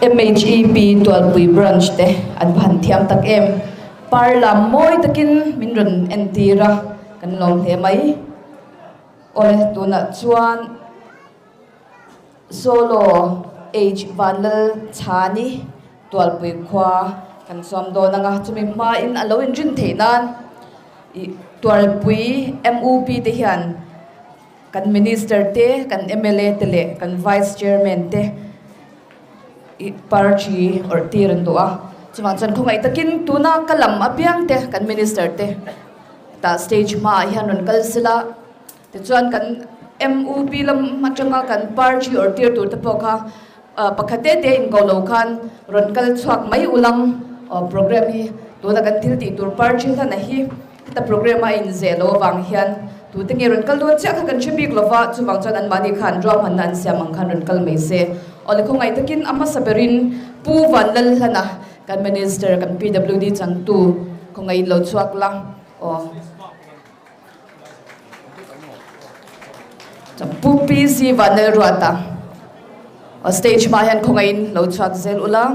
MHEP Tualpui Branch te an va han thiam tak em. Par lam mawi takin min rawn entir a, kan lawm hle mai. Awle tunah chuan Solo H Vanlal Chhani Tualpui khua kan sawm dawn ang a, chumi hmain a lo inrin theih nan ih Tualpui MUP te hian Kan Minister te, kan mla te leh kan Vice Chairman te i party awrh tir an duh a. Chuvang chuan khawngaih takin tuna ka lam apiang te kan Minister te tah stage hmaah hian rawn kal sela, tichuan kan MUP lam atanga kan party awrh tir tur te pawh kha pakhat te te inko lo khan rawn kal chhuak mai ulang program hi tuna kan thil tih tur party hlan a hi. Heta program a inzeh loh avang hian tute nge rawn kal dawn chiah kha kan hre bik lova, chuvang chuan anmahni khan ruahmanna an siam ang khan rawn kal mai se. Awle khawngaih takin a hmasa berin Pu Vanlalhlana kan Minister kan PWD changtu khawngaihin lo chhuak la aw. Pu PC Vanlalruata aw stage hmaah hian khawngaihin lo chhuak zel ula.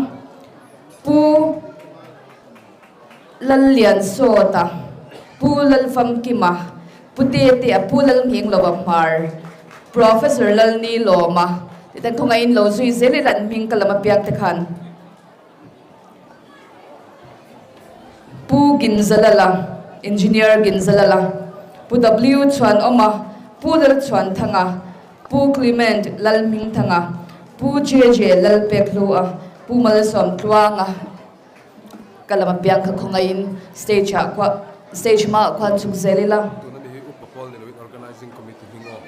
Pu. Lalliansawta, Pu Lalfamkima, Pu Tetea, Pu Lalnghingloa Hmar, Professor Lalnilawma ti ten khawngaihin lo zui zel ila an hming ka lam apiang te khan Pu Ginzalala, Engineer Ginzalala, Pu W Chhuanawma, Pu Lalchhuanthanga, Pu Clement Lalhmingthanga, Pu JJ Lalpekhlua, Pu Malsawmtluanga, Ka lam apiang kha khawngaihin stage ah khuah stage hmaah khuan chhuk zel ila. Tuna mi hi upa pawl ni loin organizing committee hming aw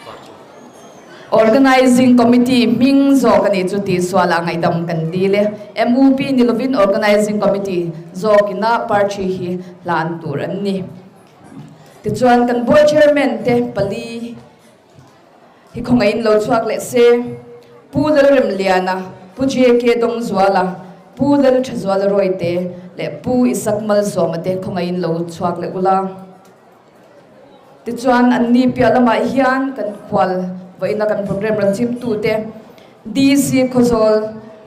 party. Organizing committee hming zawk a nih chu tih sualah ngaihdam kan dil e. MUP ni lovin organizing committee zawkina party hi hlan tur an ni. Tichuan kan board chairman te pali Hi khawngaihin lo chhuak leh se. Pu Lalremliana, Pu JK Dawngzuala, Pu Lalthazuala Rawite leh Pu Isak Malsawma te khawngaihin lo chhuak leh ula. Tichuan anni piah lamah hian kan khual vawiina kan program rawn chhimtu te DC Khawzawl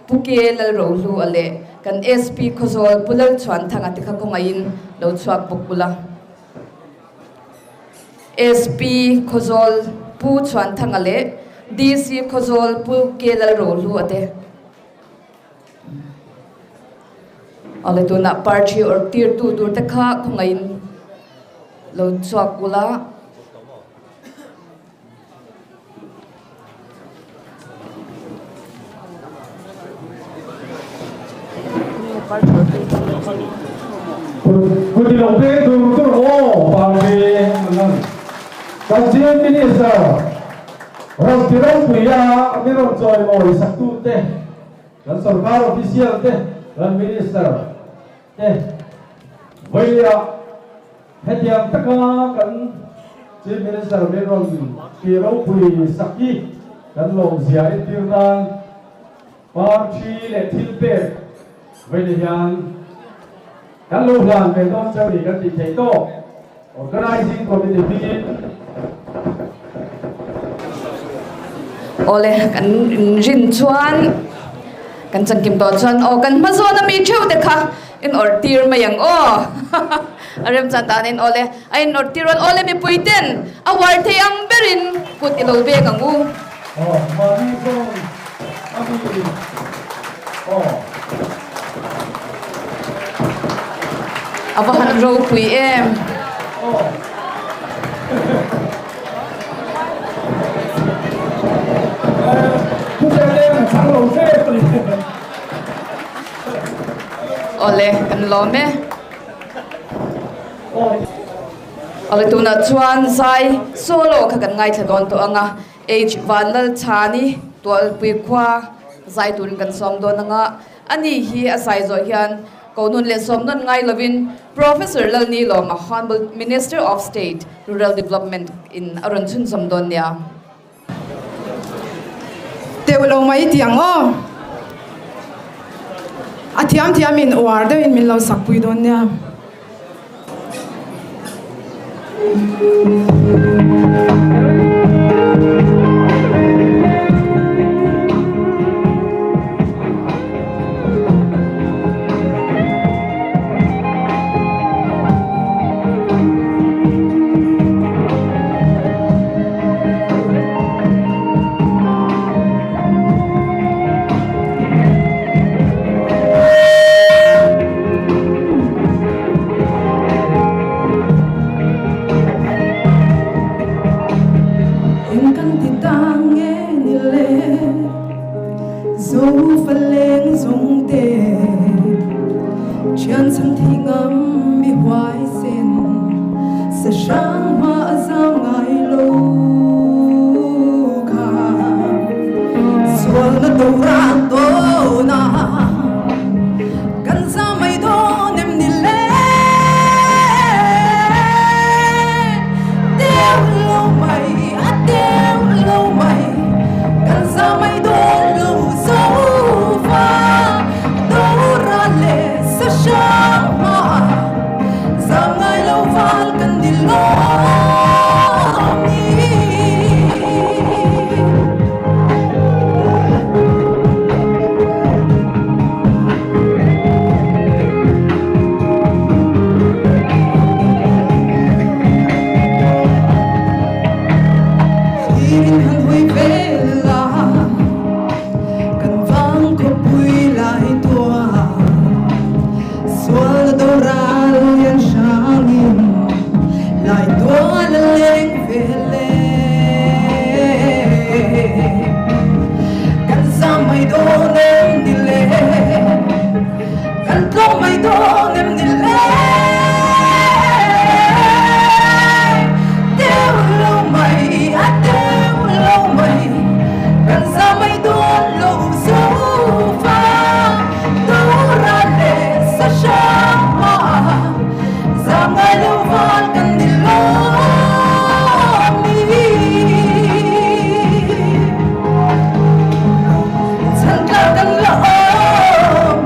Pu K Lalrohlua leh kan SP Khawzawl Pu Lalchhuanthanga te kha khawngaihin lo chhuak bawk ula. SP Khawzawl Pu Chhuanthanga leh DC Khawzawl Pu K Lalrohlua te Awle tunah party awrh tirtu tur te kha khawngaihin lo chhuak ula. Kut i lo pek tur tur aw party an ang. Kan Chief Minister rawn ti ropui a min rawn chawimawi saktute, kan sorkar official te, kan Minister te vawiah Hetiang taka kan Chief Minister min rawn ti ropui sak hi kan lawmzia entir nan party leh thil pek vawiin hian kan lo hlan ve dawn chauh ni kan tih theih tawk Organizing Committee hmingin. Awle kan rin chuan kan chankim tawh chuan aw kan hma zawn ami theuh te kha In awrh tir mai ang aw. A remchan tan in awle a in awrh tir rawn awle mipui ten a uar thei ang berin kut i lo bek ang u. Aw mahni zawn a mi aw. A va han ropui em. Aw. Thu tel em a chang lo zet a ni. Awle, kan lawm e. Awle tunah chuan zai solo kha kan ngaithla dawn tawh ang a, H Vanlalchhani Tualpui khua zai turin kan sawm dawn ang a, ani hi a zai zawh hian Kohnun leh sawmnawn ngai lovin Professor Lalnilawma Honourable Minister of State Rural Development in a rawn chhunzawm dawn nia. Teuh lo mai ti ang aw. A thiam thiam in uar deuh in min lo sak pui dawn nia. Zo faleng zawng te Thian chhan thi ngam mi huaisen Sa hrang hma a zam ngai lo kha Sualna do ran dawn a Kan zam mai dawn em ni le Teu lo mai a teu lo mai Kan zam mai dawn lo zo va Do ra leh sa hrang hma Zam ngai lo val kan ni lawm ni. Thlirin han hawi vel a, kan vang khawpui lai tuah Sual a do ral lian hrangin lai tual a leng vel e. Kan zam mai dawn em ni le, kan tlawm mai dawn em ni le. Teu lo mai, a teu lo mai, kan zam mai dawn lo zo fa. Do ra leh sa hrang hma zam ngai lo val kan ni lawm ni. Chhan tla kan la awm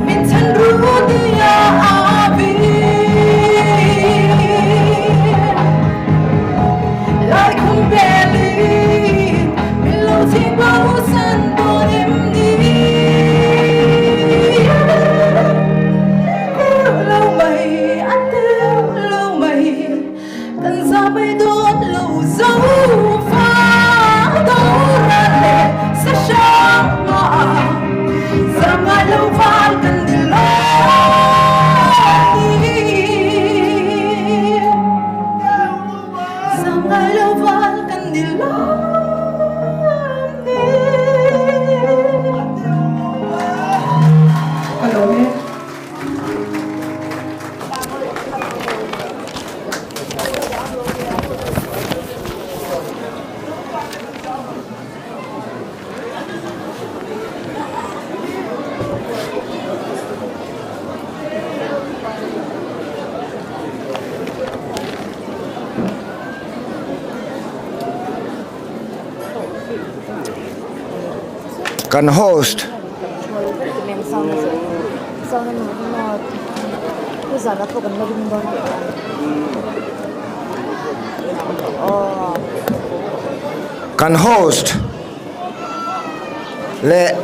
min chhan ru tia a vi. Lai khum belin min lo ching bo san dawn em ni. Teu lo mai a teu lo mai kan za mai dawn lo zo fa do ra leh sa hrang hma zam ngai lo val kan ni lawm ni. Zam ngai lo val kan ni lawm ni. Ka lawm e. Kan host. Kan host leh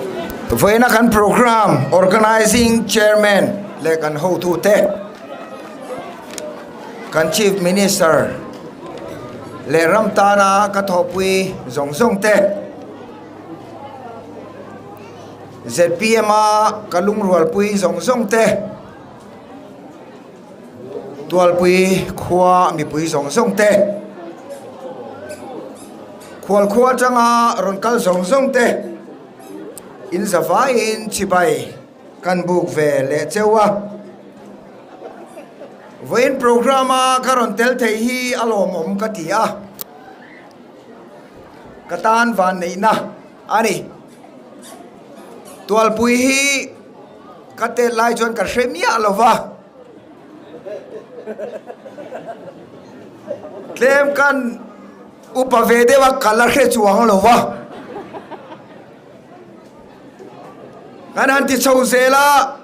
vawiina kan program organizing chairman leh kan hotute kan chief minister leh ram tana ka thawhpui zawng zawng te zpm a ka lungrualpui zawng zawng te Tualpui khua mipui zawng zawng te, khual khua atanga rawn kal zawng zawng te in zavaiin chibai kan buk ve leh cheu a. Vawiin programme a ka rawn tel thei hi a lawmawm ka ti a, ka tan vanneihna a ni. Tualpui hi ka tet lai chuan ka hre miah lo va. Tlem kan upa ve deuh a ka la hre chuang lo va. Kan han ti chho zel a,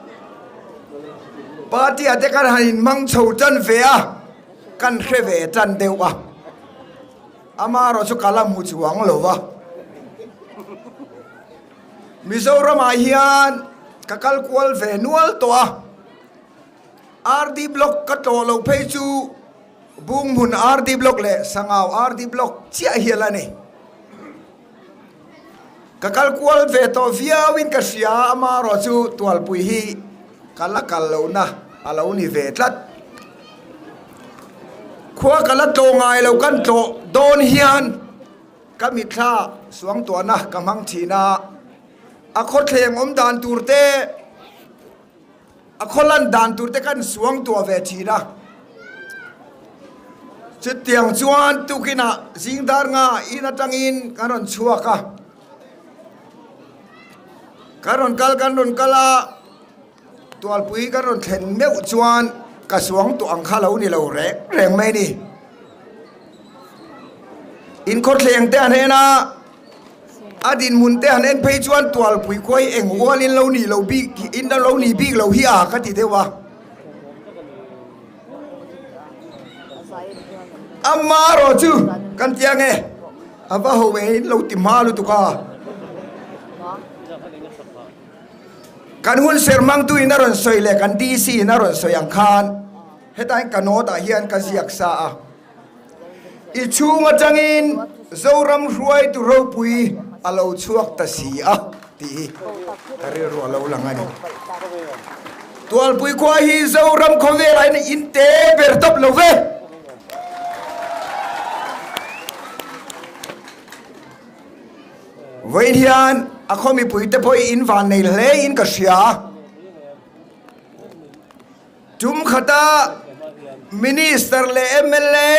party ah te kan han inhmang chho tan ve a, kan hre ve tan deuh a. Amaherawh chu ka la hmu chuang lo va. Mizoramah hian ka kal kual ve nual tawh a, RD Block ka tlawh loh phei chu Bunghmun RD Block leh Sangau RD Block chiah hial a ni. Ka kal kual ve tawh viauin ka hria a, amaherawh chu Tualpui hi ka la kal lohna a lo ni ve tlat. Khua ka la tlawh ngai lo kan tlawh dawn hian ka mitthla suangtuahna ka hmang thin a. A khawthleng awm dan tur te, a khaw lan dan tur te kan suang tuah ve thin a. Chutiang chuan tukinah zingdar nga in atangin kan rawn chhuak a. Kan rawn kal kan rawn kal a, Tualpui kan rawn thlen meuh chuan ka suang tuah ang kha lo ni lo reng reng mai a ni. Inkhawthleng te an en a, a dinhmun te han en phei chuan Tualpui khua hi eng ualin lo nih lo bik in lo nih bik lo hi a ka ti deuh a. Amaherawh chu kan ti ang e, a va ho e in lo ti hma lutuk a. Kan hun ser hmangtu in a rawn sawi leh kan DC in a rawn sawi ang khan hetain ka note ah hian ka ziak sa a. I chhung atangin Zoram hruaitu ropui a lo chhuak ta si a tih hi ka rilru a lo lang a ni. Tualpui khua hi Zoram khawvelah hian in te ber tawp lo ve. Vawiin hian a khaw mipuite pawh hi in van nei hle in ka hria. Tum khata Minister leh mla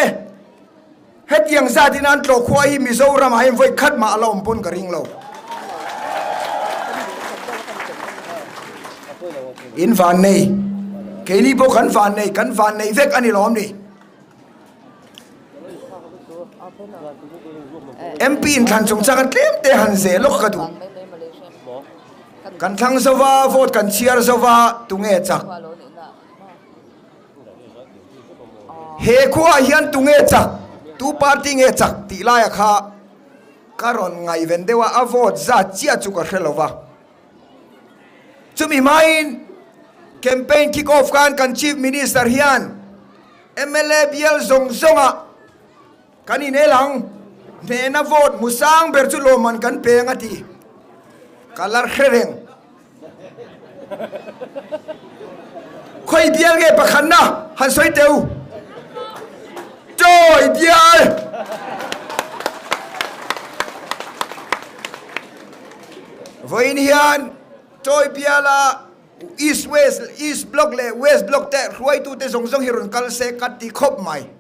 hetiang zat in an tlawh khua hi Mizoram ah hian vawi khat mah a la awm pawn ka ring lo. In van nei, keini pawh kan van nei, kan van nei vek a ni lawm ni. MP inthlan chungchang a tlem te han zeh lawk ka duh. Kan thlang zova, vote kan chhiar zova, tunge chak? He khuaah hian tunge chak? Tu party nge chak tih laia kha ka rawn ngaihven deuh a, a vote zat chiah chu ka hre lo va. Chumi hmain campaign kick off khan kan Chief Minister hian mla bial zawng zawngah Kan inel ang, hnehna vote hmu sang ber chu lawmman kan peng a ti. Ka la hre reng. Khawi bial nge pakhatna han sawi teh u. Chawi bial! Vawiin hian chawi biala East West, East Block leh West Block te hruaitute zawng zawng hi rawn kal se ka ti khawp mai.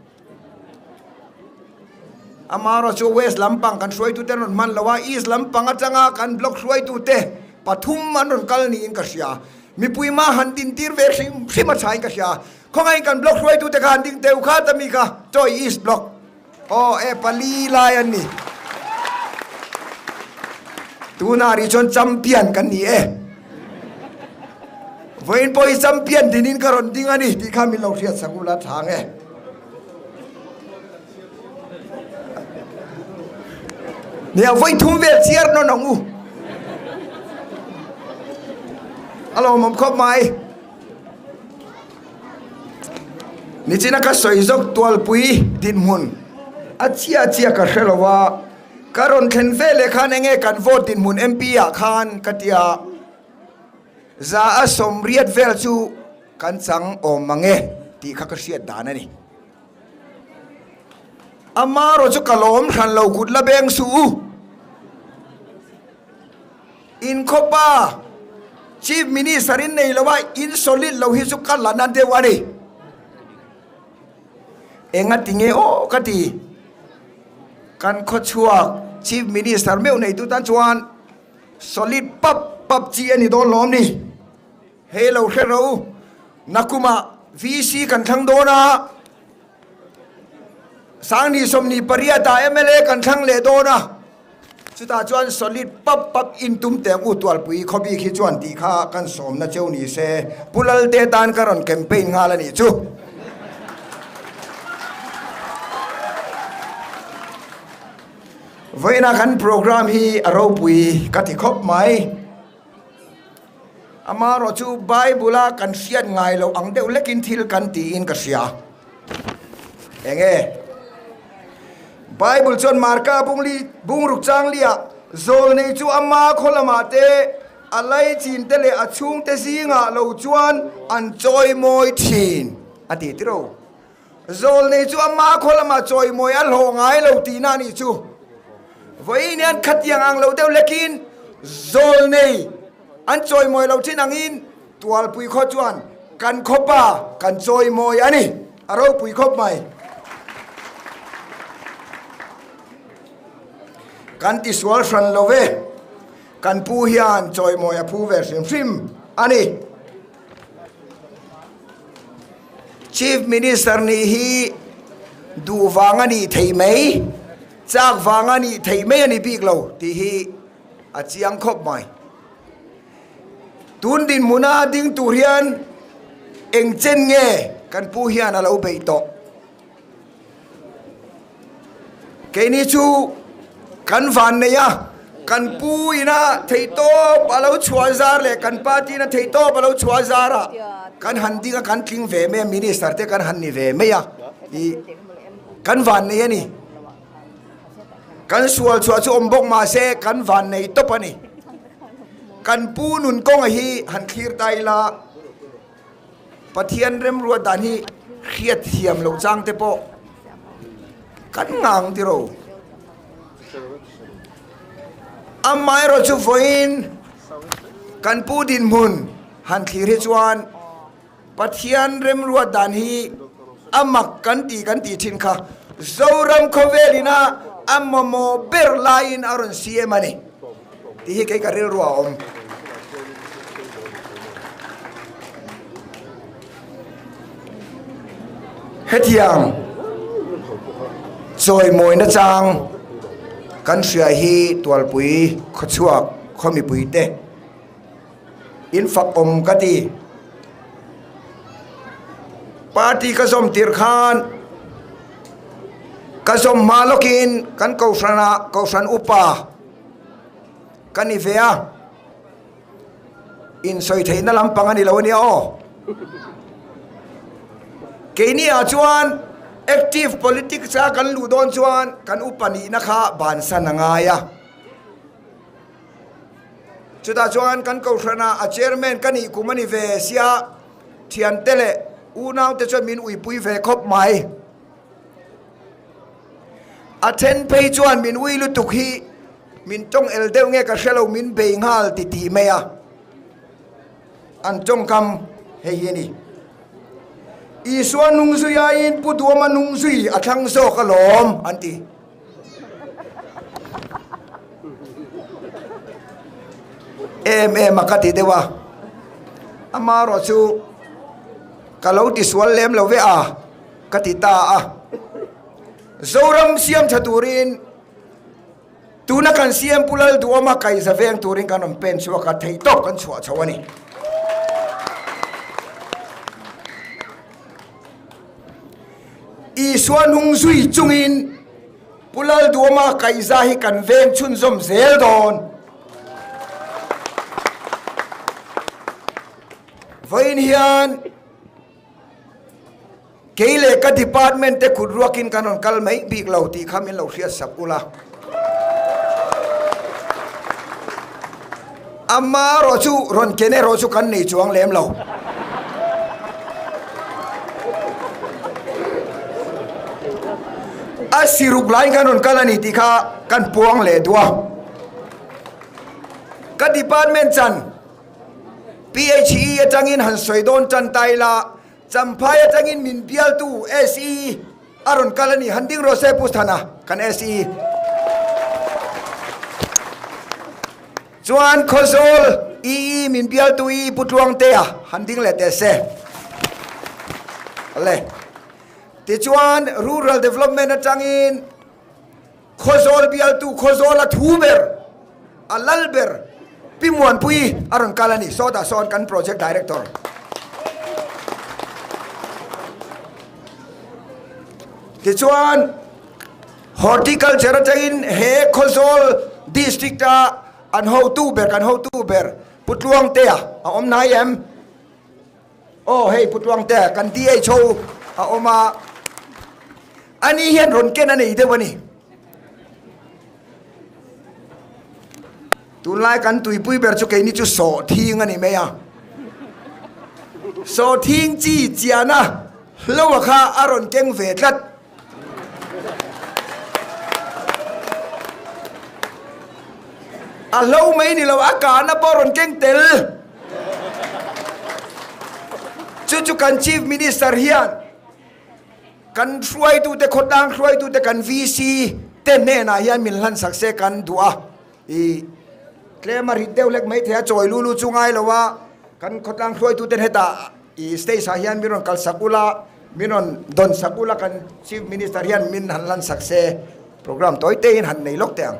Amaherawh chu West lampang kan hruaitute an rawn hman lo a, East lampang atanga kan block hruaitute pathum an rawn kal niin ka hria. Mipui mah han dintir ve hrim hrim a thain ka hria. Khawngaihin kan block hruaitute kha han ding teu khat a mi kha Chawi East Block aw e pali lai an ni. Tunah rih chuan champion kan ni e. Vawiin pawh hi champion dinin ka rawn ding a ni tih kha min lo hriat sak ula tha ang e. Nia vawi thum vel chiar nawn ang u. A lawmawm khawp mai. Nichina ka sawi zawk tualpui dinhmun a chiah chiah ka hre lo a, ka rawn thlen ve leh khan enge kan vote dinhmun MP ah khan ka tia. Za a sawmriat vel chu kan chang awm mang e tih kha ka hriat dan a ni. Amaherawh chu ka lawm hran lo kut la beng suh u. Inkhawpa Chief Minister in nei lo a in solid lo hi chu ka la na deuh a ni. Enga ti nge aw ka ti. Kan khawchhuak Chief Minister meuh neitu tan chuan Solid pap pap chi a ni dawn lawm ni. Hei lo hre ro u. Nakumah VC kan thlang dawn a, Sangni 28 ah mla kan thlang leh dawn a, chutah chuan solid pap pap in tum teng u Tualpui khawbik hi chuan tih kha kan sawmna cheu ni se, Pu Lalte tan ka rawn campaign nghal a nih chu. Vawiina kan program hi a ropui ka ti khawp mai. Amaherawh chu Bible a kan hriat ngai loh ang deuh lekin thil kan tiin ka hria. Enge? Bible chuan Marka bungli bungruk changlia zawlnei chu ama khaw lamah te a laichin te leh a chhungte zingah lo chuan an chawimawi thin a ti tiro. Zawlnei chu ama khaw lamah chawimawi a hlawh ngai lo tihna a nih chu. Vawiin hian khatiang ang lo deuh lekin Zawlnei an chawimawi lo thin angin Tualpui khaw chuan kan khawpa kan chawimawi a ni. A ropui khawp mai. Kan tisual hran lo ve. Kan pu hian chawimawi a phu ve hrim hrim a ni. Chief Minister nih hi duh vang a nih theih mai, chak vang a nih theih mai a ni bik lo tih hi a chiang khawp mai. Tun dinhmuna ding tur hian eng chen nge kan pu hian a lo beih tawh. Keini chu kan van nei a, kan pu ina theihtawp a lo chhuah zar leh kan party ina theihtawp a lo chhuah zar a, kan han ding a, kan tling ve mai a, minister te kan han ni ve mai a, ih kan van nei a ni. Kan sual chhuah chu awm bawk mah se kan van nei tawp a ni. Kan pu nun kawnga hi han thlir ta ila, Pathian remruat dan hi hriat thiam loh chang te pawh kan ngang tiro. Amaherawh chu vawiin kan pu dinhmun han thlir hi chuan Pathian remruat dan hi a mak kan ti kan tih thin kha Zoram khawvel ina a mamawh ber laiin a rawn siam a ni tih hi kei ka rilru a awm. Hetiang chawimawina chang kan hria hi Tualpui khawchhuak khaw mipuite In fak awm ka ti. Party ka zawm tir khan ka zawm hma lawkin kan kohhranah kohhran upa ka ni ve a, insawi theihna lampang a ni lo a nia aw. Keini ah chuan active politics a kan luh dawn chuan kan upa nihna kha bansan a ngai a. Chutah chuan kan kohhranah a chairman ka nih kum a ni ve sia, thiante leh unaute chuan min uipui ve khawp mai. A then phei chuan min ui lutuk hi min tawng el deuh nge ka hre lo min bei nghal ti tih mai a, an tawngkam hei hi a ni. Isua nung zui aiin Pu Duama nung zui a thlang zawk alawm an ti. Em em a ka ti deuh a, amaherawh chu ka lo ti sual lem lo ve a ka ti ta a. Zoram siam tha turin tuna kan siam Pu Lalduhawma kaihza veng turin kan rawn pen chhuak a, theihtawp kan chhuah chho a ni. Isua nung zui chungin Pu Lalduama kaihza hi kan veng chhunzawm zel dawn. Vawiin hian kei leh ka department te kut ruakin kan rawn kal mai bik lo tih kha min lo hriat sak ula. Ama erawh chu rawn ken erawh chu kan nei chuang lem lo. A siruk laiin kan rawn kal a ni tih kha kan puang leh duh a. Ka department chan PHE atangin han sawi dawn tan ta ila, Champhai atangin min bialtu SE a rawn kal a ni. Han ding rawh se Pu Thana kan SE. Chuan Khawzawl EE min bialtu EE Pu Tluangtea han ding leh teh se. Le. Tichuan Rural Development atangin Khawzawl bialtu Khawzawl a thu ber a lal ber Pi Muanpui a rawn kal a ni. Sawtah sawn kan Project Director. Tichuan Horticulture atangin he Khawzawl District a an hotu ber kan hotu ber Pu Tluangtea a awm hnai em? Aw hei Pu Tluangtea kan DHO a awm a, ani hian rawn ken a nei deuh a ni. Tunlai kan tuipui ber chu keini chu sawhthing a ni mai a, sawhthing chi chiana hloa kha a rawn keng ve tlat. A hlo mai ni lo, a kahna pawh rawn keng tel. Chu chu kan Chief Minister hian kan hruaitute, khawtlang hruaitute, kan VC te hnenah hian min hlansak se kan duh a. I tlem a rit deuh hlek mai thei a, chawi lu lu chu ngai lo a, kan khawtlang hruaituten hetah i stage ah hian min rawn kalsak ula, min rawn dawn sak ula kan Chief Minister hian min han lansak se, program tawi te in han nei lawk teh ang.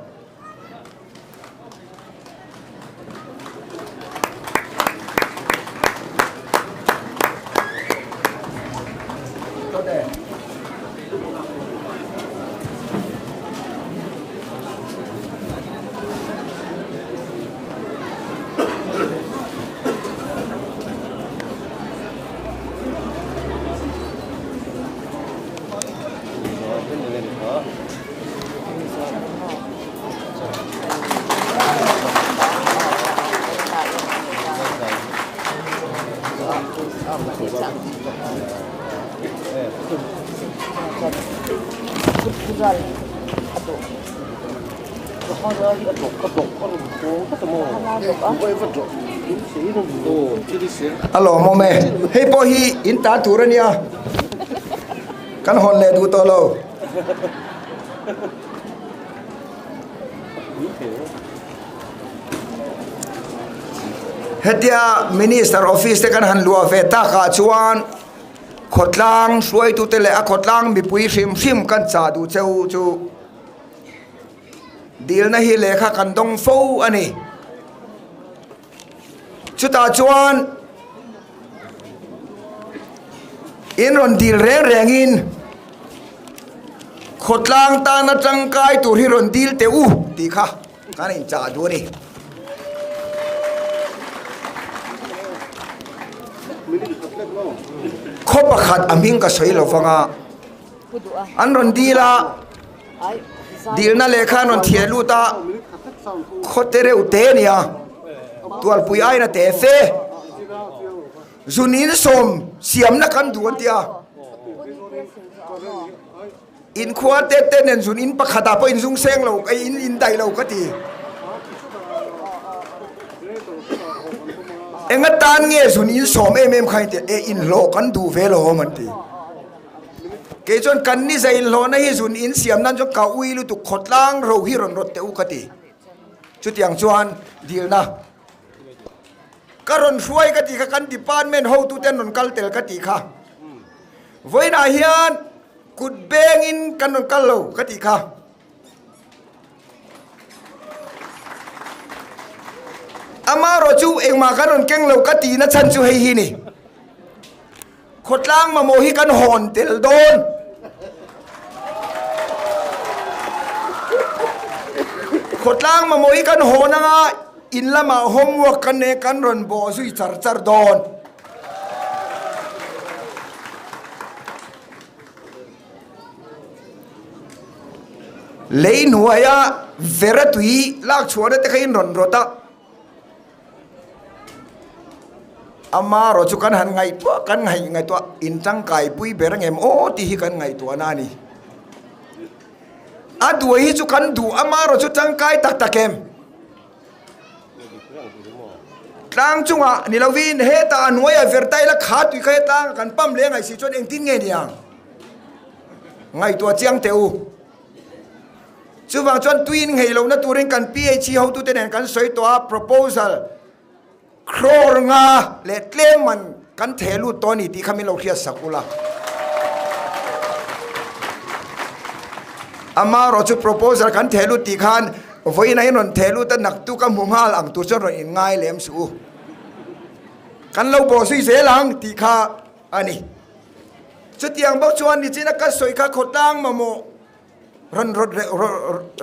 A lawmawm e, hei pawh hi in tan tur a nia, kan hawn leh duh tawh lo. Hetia Minister office te kan han luah ve takah chuan khawtlang hruaitute leh a khawtlang mipui hrim hrim kan chah duh cheu chu dilna hi lehkha kan dawng fo a ni. Chutah chuan in rawn dil reng rengin khawtlang tana tangkai tur hi rawn dil teh u tih kha kan inchah duh a ni. Khaw pakhat a hming ka sawi lo vang a, an rawn dil a, Dilna lehkha an rawn thiah lut a, khawte reuh te a ni a, tualpui aiin a te fe. Zunin sawm siamna kan duh an ti a, inkhua te te nen zun in pakhatah pawh inzung seng lo, in indaih lo ka ti. Enga tan nge zun in sawm em em kha in ti a, e inhlawh kan duh ve lo awm an ti. Kei chuan kan ni zai inhlawhna hi zun in siam nan chuan ka ui lutuk khawtlang ro hi rawn rawt teh u ka ti. Chutiang chuan dilna ka rawn hruai ka tih kha kan department hotute an rawn kal tel ka tih kha. Vawiinah hian kut bengin kan rawn kal lo ka tih kha. Amaherawh chu engmah kan rawn keng lo ka tihna chhan chu hei hi ni. Khawtlang mamawh hi kan hawn tel dawn. Khawtlang mamawh hi kan hawn anga in lamah homework kan nei kan rawn bawh zui char char dawn. Lei hnuaia vera tui lak chhuahna te kha in rawn rawt a. Ama erawh chu kan han ngaihtuah kan ngaih ngaihtuah in tangkai pui ber angem aw tih hi kan ngaihtuahna a ni. A duai hi chu kan duh ama erawh chu tangkai tak tak em? Tlang chungah ni lovin hetah a hnuaiah vertai la kha tui kha hetang kan pump leh ngaih si chuan engtin nge niang? Ngaihtuah chiang teh u. Chuvang chuan tuin nghei lohna turin kan PHE hotute nen kan sawi tawh a, proposal crore nga leh tlem man kan theh lut tawh a ni tih kha min lo hriat sak ula. Amaherawh chu proposal kan theh lut tih khan vawiin a inrawn theh lut a, naktuk a hmu nghal ang tur chuan rawn inngai lem suh u. Kan lo bawhzui zel ang tih kha a ni. Chutiang bawk chuan nichina ka sawi kha khawtlang mamawh Rawn rawn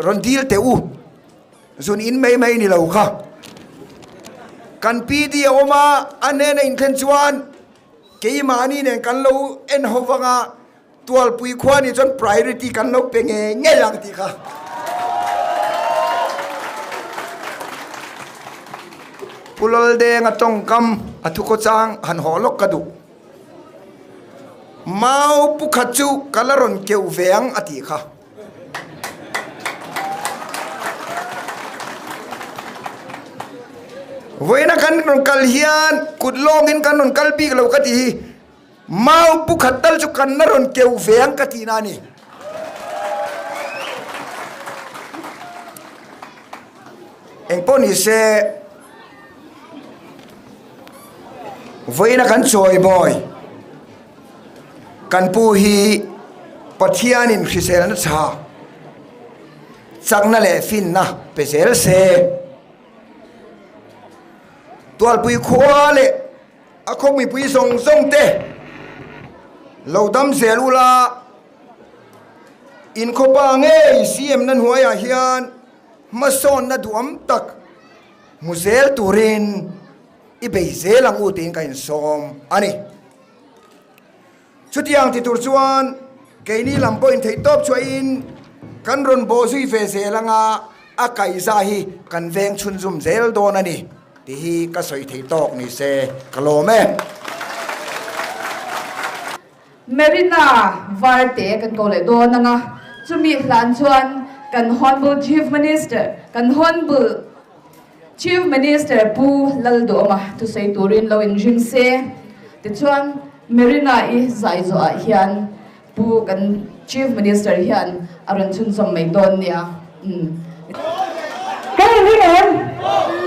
rawn dil teh u. Zun in mai mai ni lo kha. Kan PD a awm a, a hnena inthlen chuan keimahni nen kan lo en ho vang a, Tualpui khua nih chuan priority kan lo pe ngei ngei ang tih kha. Pu Laldenga tawngkam a thukhawchang han haw lawk ka duh. Mau pukhat chu ka la rawn keuh ve ang a tih kha. Vawiina kan rawn kal hian kut lawngin kan rawn kal bik lo ka tih hi mau pu khat tal chu kan la rawn keuh ve ang ka tihna a ni. Engpawh ni se vawiina kan chawi bawi kan pu hi Pathianin hriselna tha chakna leh finna pe zel se. Tualpui khua leh a khaw mipui zawng zawng te lo dam zel ula, inkhawpa ngei CM na hnuaiah hian hmasawnna duham tak hmu zel turin i bei zel ang u tiin ka insawm a ni. Chutiang ti tur chuan keini lam pawhin theih tawp chhuahin kan rawn bawh zui ve zel anga a kaihza hi kan veng chhunzum zel dawn a ni tih hi ka sawi theih tawk ni se ka lawm e. Marina Varte kan ko leh dawn anga chumi hlan chuan kan Hon'ble Chief Minister, kan Hon'ble Chief Minister Pu Lalduhawma thusawi turin lo inring se. Tichuan, Marina-i zai zawhah hian Pu kan Chief Minister hian a rawn chhunzawm mai dawn nia. Umm. Kan inring em?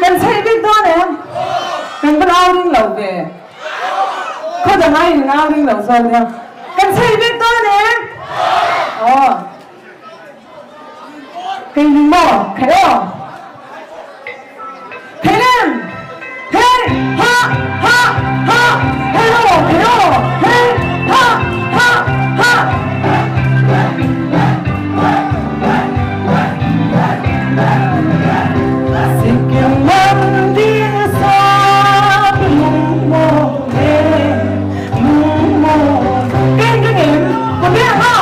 Kan chheih bik dawn em? Kan va au ring lo ve. Khaw dang aiin in au ring lo zawk nia. Kan chheih bik dawn em? Aw. Kei ning maw? Kei aw! Kei lem! Hei! Ha! Ha! Ha! Hei aw! Kei aw! Hei! Ha! Ha! Ha! Sikkim mandir sap lung maw e lung maw Kei ka ngem ka biak ha!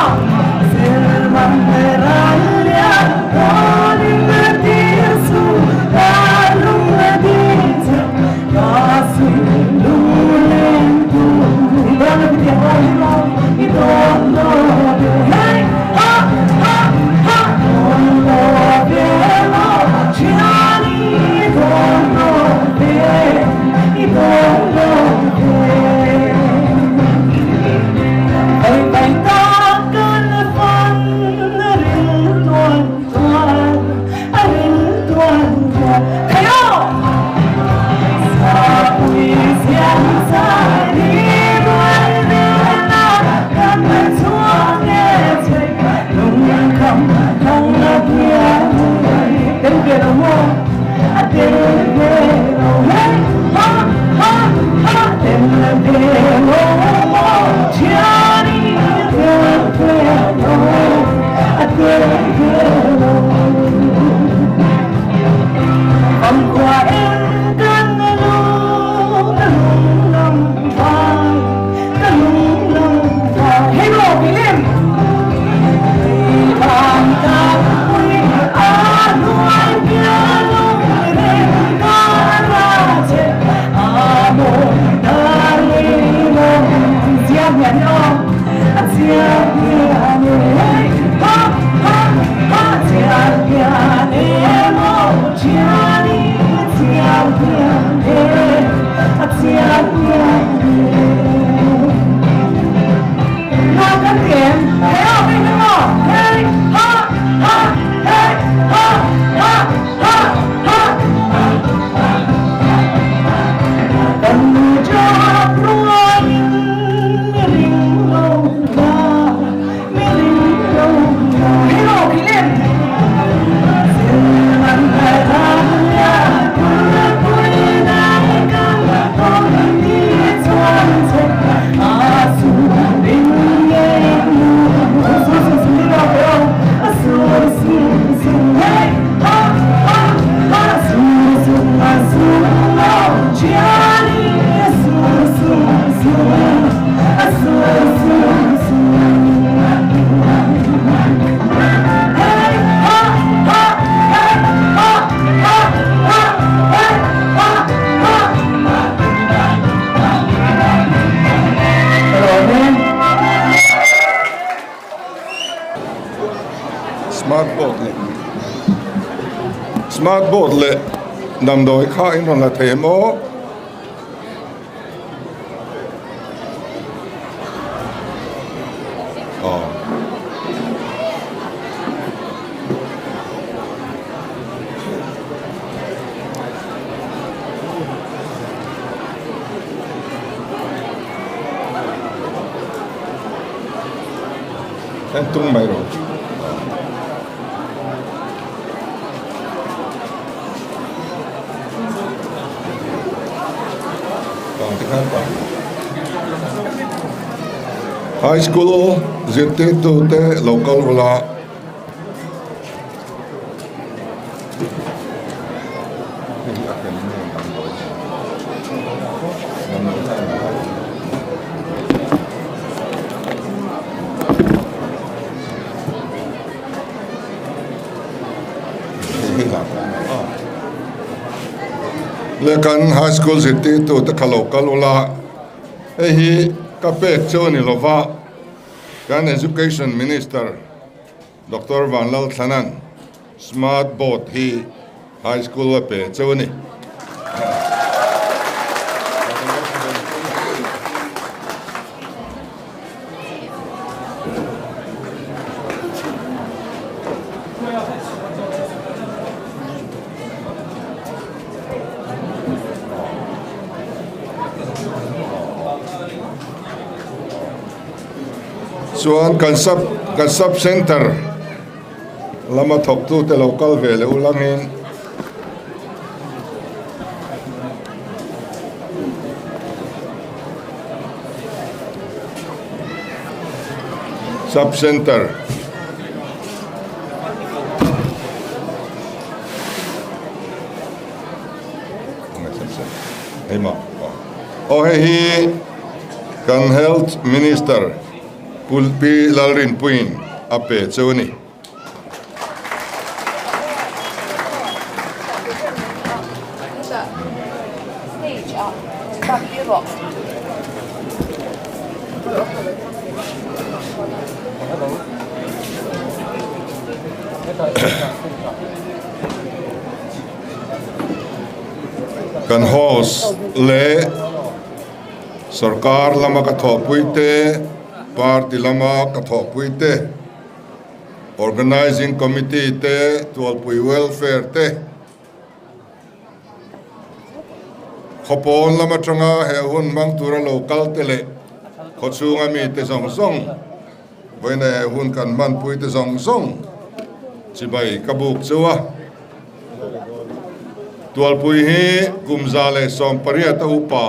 Smart board leh Smart board leh Damdawi kha in rawn la thei em aw? Aw. En tung mai rawh. High School zirtirtute lo kal ula. Le kan high school zirtirtu te kha lo kal ula hei hi ka pek chu a ni lova kan education minister Doctor Vanlalthlanan smart board hi high school a pe chu a ni. Chuan kan sub kan sub center lama thawktute lo kal ve leh ulangin Sub Center Aw hei hi kan Health Minister Pu Pi Lalrinpuiin a pe chu a ni. Kan host leh sorkar lama ka thawhpui te, party lama ka thawhpui te, Organizing Committee te, Tualpui Welfare te, Khawpawn lam atanga he hun hmang tura lo kal te leh khawchhunga mite zawng zawng, vawiina he hun kan hmanpui te zawng zawng chibai ka buk chu a. Tualpui hi kum 118 a upa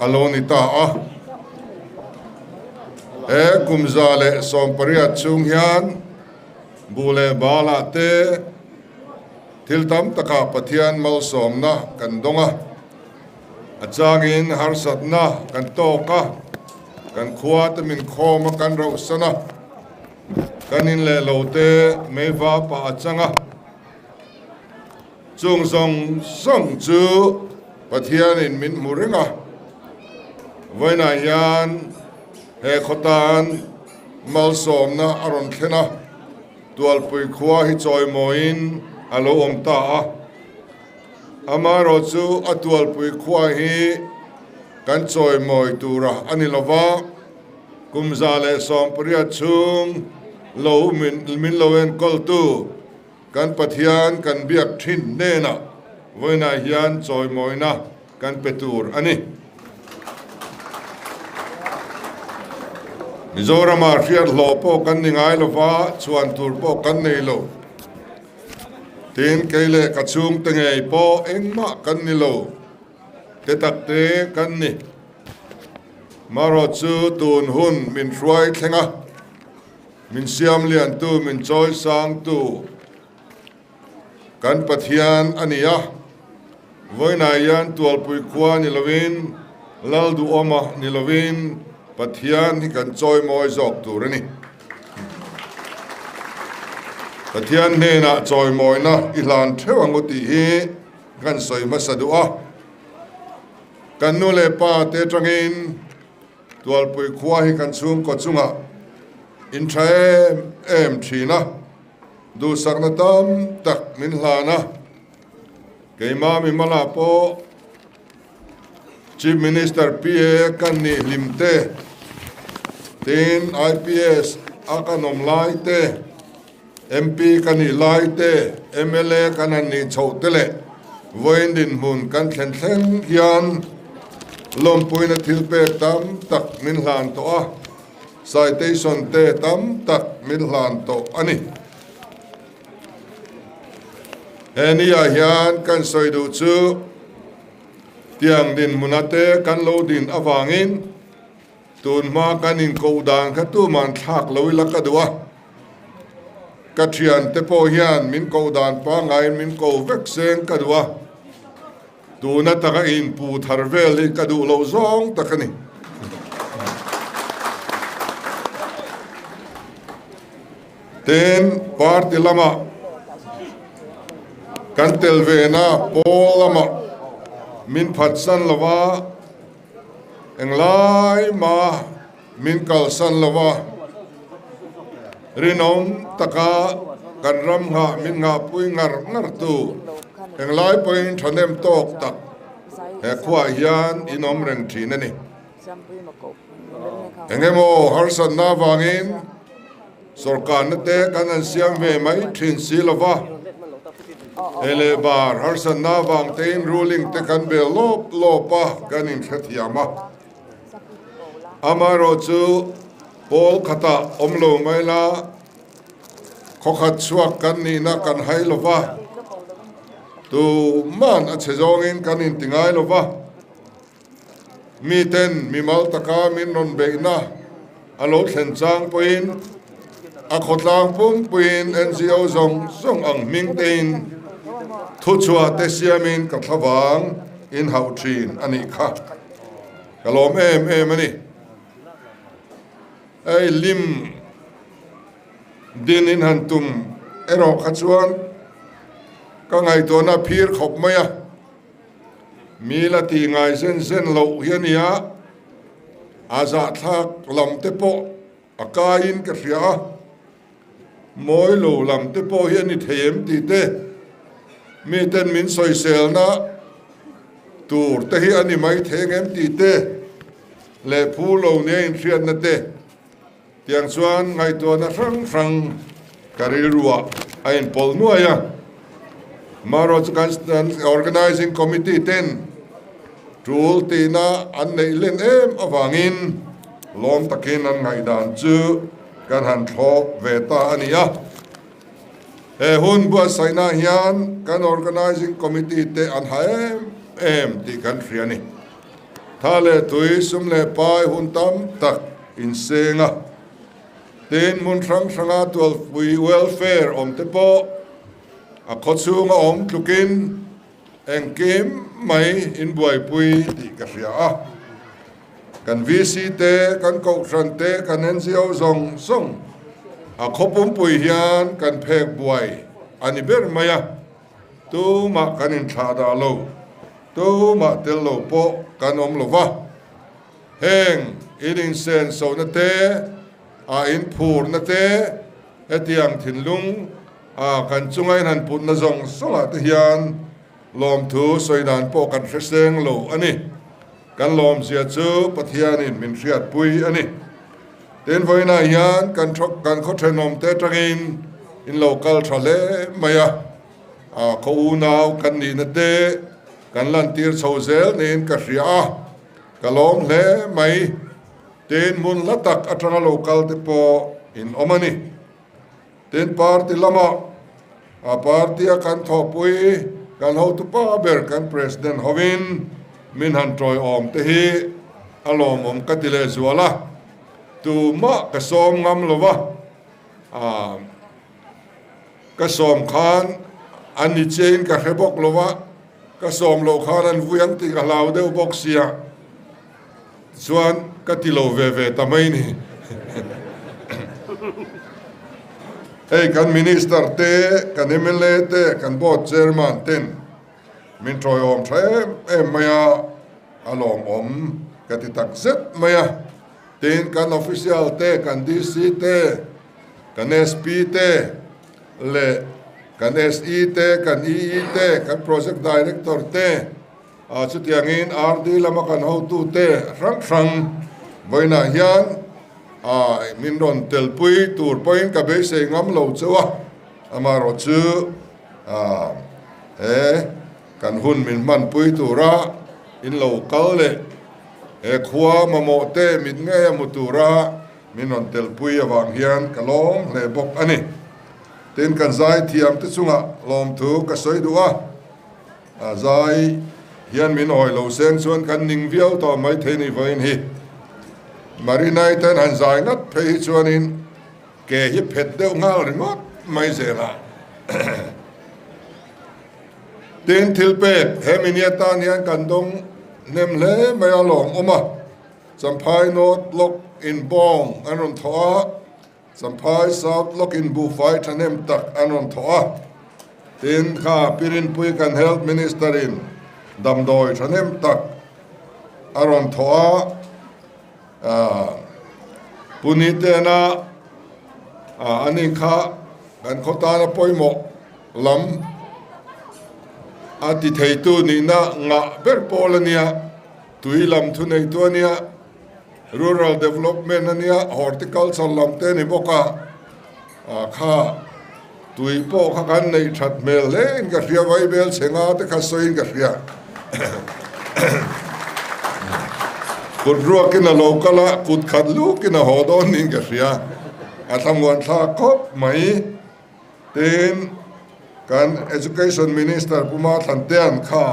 a lo ni ta a. He kum 118 chhung hian buh leh balah te thil tam takah Pathian malsawmna kan dawng a, a changin harsatna kan tawk a, kan khua te min khawm a kan rauhsan a, kan in leh lo te meiva pah a chang a. Chung zawng zawng chu Pathianin min hmu reng a, vawiinah hian he khawtan malsawmna a rawn thlen a, Tualpui khua hi chawimawiin a lo awm ta a. Amaherawhchu a Tualpui khua hi kan chawimawi tura a ni lova, kum 118 chhung lo min lo enkawltu, Kan Pathian kan biak thin hnenah vawiinah hian chawimawina kan pe tur a ni. Mizoramah hriat hlawh pawh kan ni ngai lova, chhuan tur pawh kan nei lo. Tin, kei leh ka chhungte ngei pawh engmah kan ni lo, te takte kan ni. Marawh chu tun hun min hruai thleng a. Min siam liantu, min chawi sangtu kan Pathian a ni a. Vawiinah hian Tualpui khua ni lovin, Lal Duhawma ni lovin Pathian hi kan chawi mawi zawk tur a ni. Pathian hnenah chawi mawina i hlan theuh ang u tih hi kan sawi hmasa duh a. Kan nu leh pa te atangin Tualpui khua hi kan chhungkaw chungah in tha em em thin a, duhsakna tam tak min hlan a. Keimah mimala pawh Chief Minister PA kan nih hlim te, tin IPS a kan awm lai te, MP ka nih lai te, mla kan han nih chhoh te leh vawiin dinhmun kan thlen thleng hian lawmpuina thil pek tam tak min hlan tawh a, citation te tam tak min hlan tawh a ni. He niah hian kan sawi duh chu tiang dinhmuna te kan lo din avangin tun hma kan inkoh dan kha tuman thlak lo ila ka duh a. Ka thiante pawh hian min koh dan pangaiin min ko vek seng ka duh a, tuna taka inpu thar vel hi ka duh loh zawng tak a ni. Tin, party lama kan tel vena pawl lama min phatsan lova englai ma Min kalsan lo a, rinawm taka kan ram nghah min nghahpui ngar ngar tu englai pawhin thahnem tawk tak he khuaah hian in awm reng thin a ni. Eng emaw harsatna avangin sawrkarna te kan han siam ve mai thin si lo va, he leh bar harsatna avang tein ruling te kan bel lawp lawp a, kan inhrethiam a. Amaherawh chu pawl khatah awm lo mai la, khawkhat chhuak kan nihna kan hai lo va, tuman a chhe zawngin kan inti ngai lo va, miten mimal taka min rawn beihna a lo thlen chang pawhin a khawtlang pumpuiin NGO zawng zawng ang hming tein thuchhuah te siamin ka thlavang inhauh thin a nih kha. Ka lawm em em a ni. Hei lim din in han tum erawh kha chuan ka ngaihtuahna a phir khawp mai a. Mi la tih ngai zen zen loh hi a nia, a zahthlak lam te pawh a kaiin ka hria a. Mawi lo lam te pawh hi a ni thei em tih te, miten min sawiselna tur te hi a ni mai thei ang em tih te leh phu lo nia inhriatna te tiang chuan ngaihtuahna hrang hrang ka rilruah a inpawlh nuai a. Amaherawh chu kan Organising Committee ten tul tihna an neih len em avangin lawm takin an ngaihdan chu kan han thlawk ve ta a ni a. He hun buatsaihna hian kan Organising Committee te an ha em em tih kan hria a ni. Tha leh tui, sum leh pai hun tam tak inseng a. Tin, hmun hrang hranga tualpui welfare awm te pawh a khawchhunga awm tlukin engkim mai inbuaipui tih ka hria a. Kan VC te, kan Kohhran te, kan NGO zawng zawng a khaw pumpui hian kan phek buai a ni ber mai a, tumah kan inthlah dah lo, tumah tel lo pawh kan awm lo va. Heng in insensohna te, a inphurna te, hetiang thinlung a kan chunga in han putna zawng zawngah te hian lawmthu sawi dan pawh kan hre seng lo a ni. Kan lawmzia chu Pathianin min hriatpui a ni. Tin, vawiinah hian kan kan khaw thenawmte atangin in lo kal tha hle mai a, a khaw unau kan nihna te kan lantir chho zel niin ka hria a, ka lawm hle mai. Tin, hmun hla tak atanga lo kal te pawh in awm a ni. Tin, party lamah a party-a kan thawhpui kan hotupa ber kan President hovin min han tawiawm te hi a lawmawm ka ti lehzual a, tumah ka sawm ngam lo va, ka sawm khan an ni chiahin ka hre bawk lo va, ka sawm loh khan an vui ang tih ka hlau deuh bawk sia. Chuan ka ti lo ve ve ta mai ni. Hei kan Minister te, kan mla te, kan Board Chairman ten min tawiawm tha em em mai a, a lawmawm ka ti tak zet mai a. Tin, kan official te, kan DC te, kan SP te leh. Kan SE te, kan EE te, kan Project Director te, chutiangin RD lama kan hotute hrang hrang vawiinah hian min rawn telpui tur pawhin ka beisei ngam lo chauh a, amaherawh chu he kan hun min hmanpui tura in lo kal leh he khua mamawh te mit ngei a hmu tura min rawn telpui avang hian ka lawm hle bawk a ni. Tin, kan zaithiam te chungah lawmthu ka sawi duh a, a zai hian min awi lo seng chuan kan ning viau tawh mai thei ni vawiin hi. Marinai ten han zai ngat phei hi chuanin ke hi phet deuh nghal ringawt mai zel a. Tin, thil pek he mini atan hian kan dawng hnem hle mai a lawmawm a, Champhai North Block in bawng an rawn thawh a, Champhai South lawkin buhfai thahnem tak an rawn thawh a, tin kha Pirinpui kan Health Minister in damdawi thahnem tak a rawn thawh a, Puni tena ani kha kan khaw tana pawimawh lam a ti theitu nihna ngah ber pawl a nia, tui lam thuneitu a nia. Rural development a nia, horticulture lam te a ni bawk a, ah kha tui pawh kha kan neih that hmel hle in ka hria, vaibel chhe nga te kha sawiin ka hria. Kut ruakin a lo kal a, kut khat lukin a haw dawn niin ka hria, a thlamuan thlak khawp mai. Tin, kan Education Minister Pu Mathlantea'n kha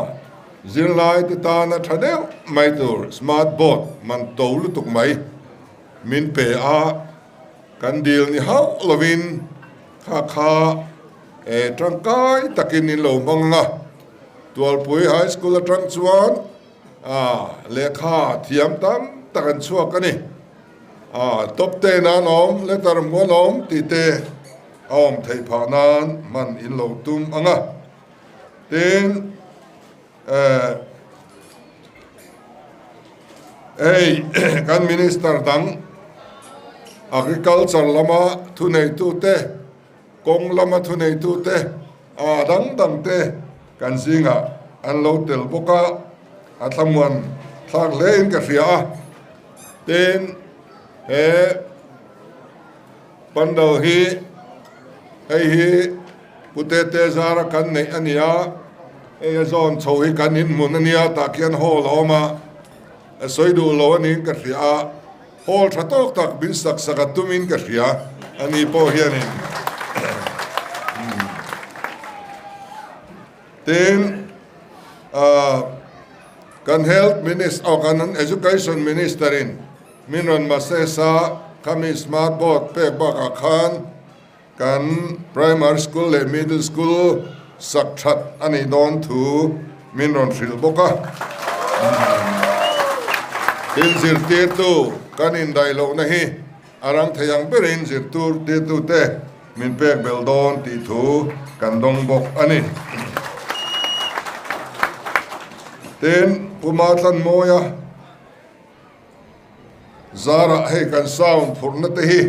zirlai te tana tha deuh mai tur smart board man to lutuk mai min pe a, kan dil ni hauh lovin kha kha e tangkai takin in lo hmang ang a. Tualpui High School atang chuan lehkha thiam tam tak an chhuak a ni. A top te nan awm, letter mual awm tih te a awm theih phah nan hman in lo tum ang a. Tin, eh, hei kan minister dang agriculture lama thuneitu te, kawng lama thuneitu te, a dang dang te kan zingah an lo tel bawk a, a thlamuan thlak hle in ka hria a. Tin, he pandal hi hei hi Pu Tete zara kan neih a ni a, hei a zawn chho hi kan inhmun a nia, tah khian hall a awm a, a sawi duh lo a niin ka hria a, hall tha tawk tak min sak sak a tumin ka hria a ni pawh hianin. Tin, kan Health Minister, aw kan Education Minister in min rawn message a, khami smart board pek bakah khan kan Primary School leh Middle School sak that a nih dawn thu min rawn hrilh bawk a. Tin, zirtirtu kan indaih lohna hi A ram thei ang berin zirtur tirtute min pek belh dawn tih thu kan dawng bawk a ni. Tin, Pu Matlanmawia zarah hei kan sound phurhna te hi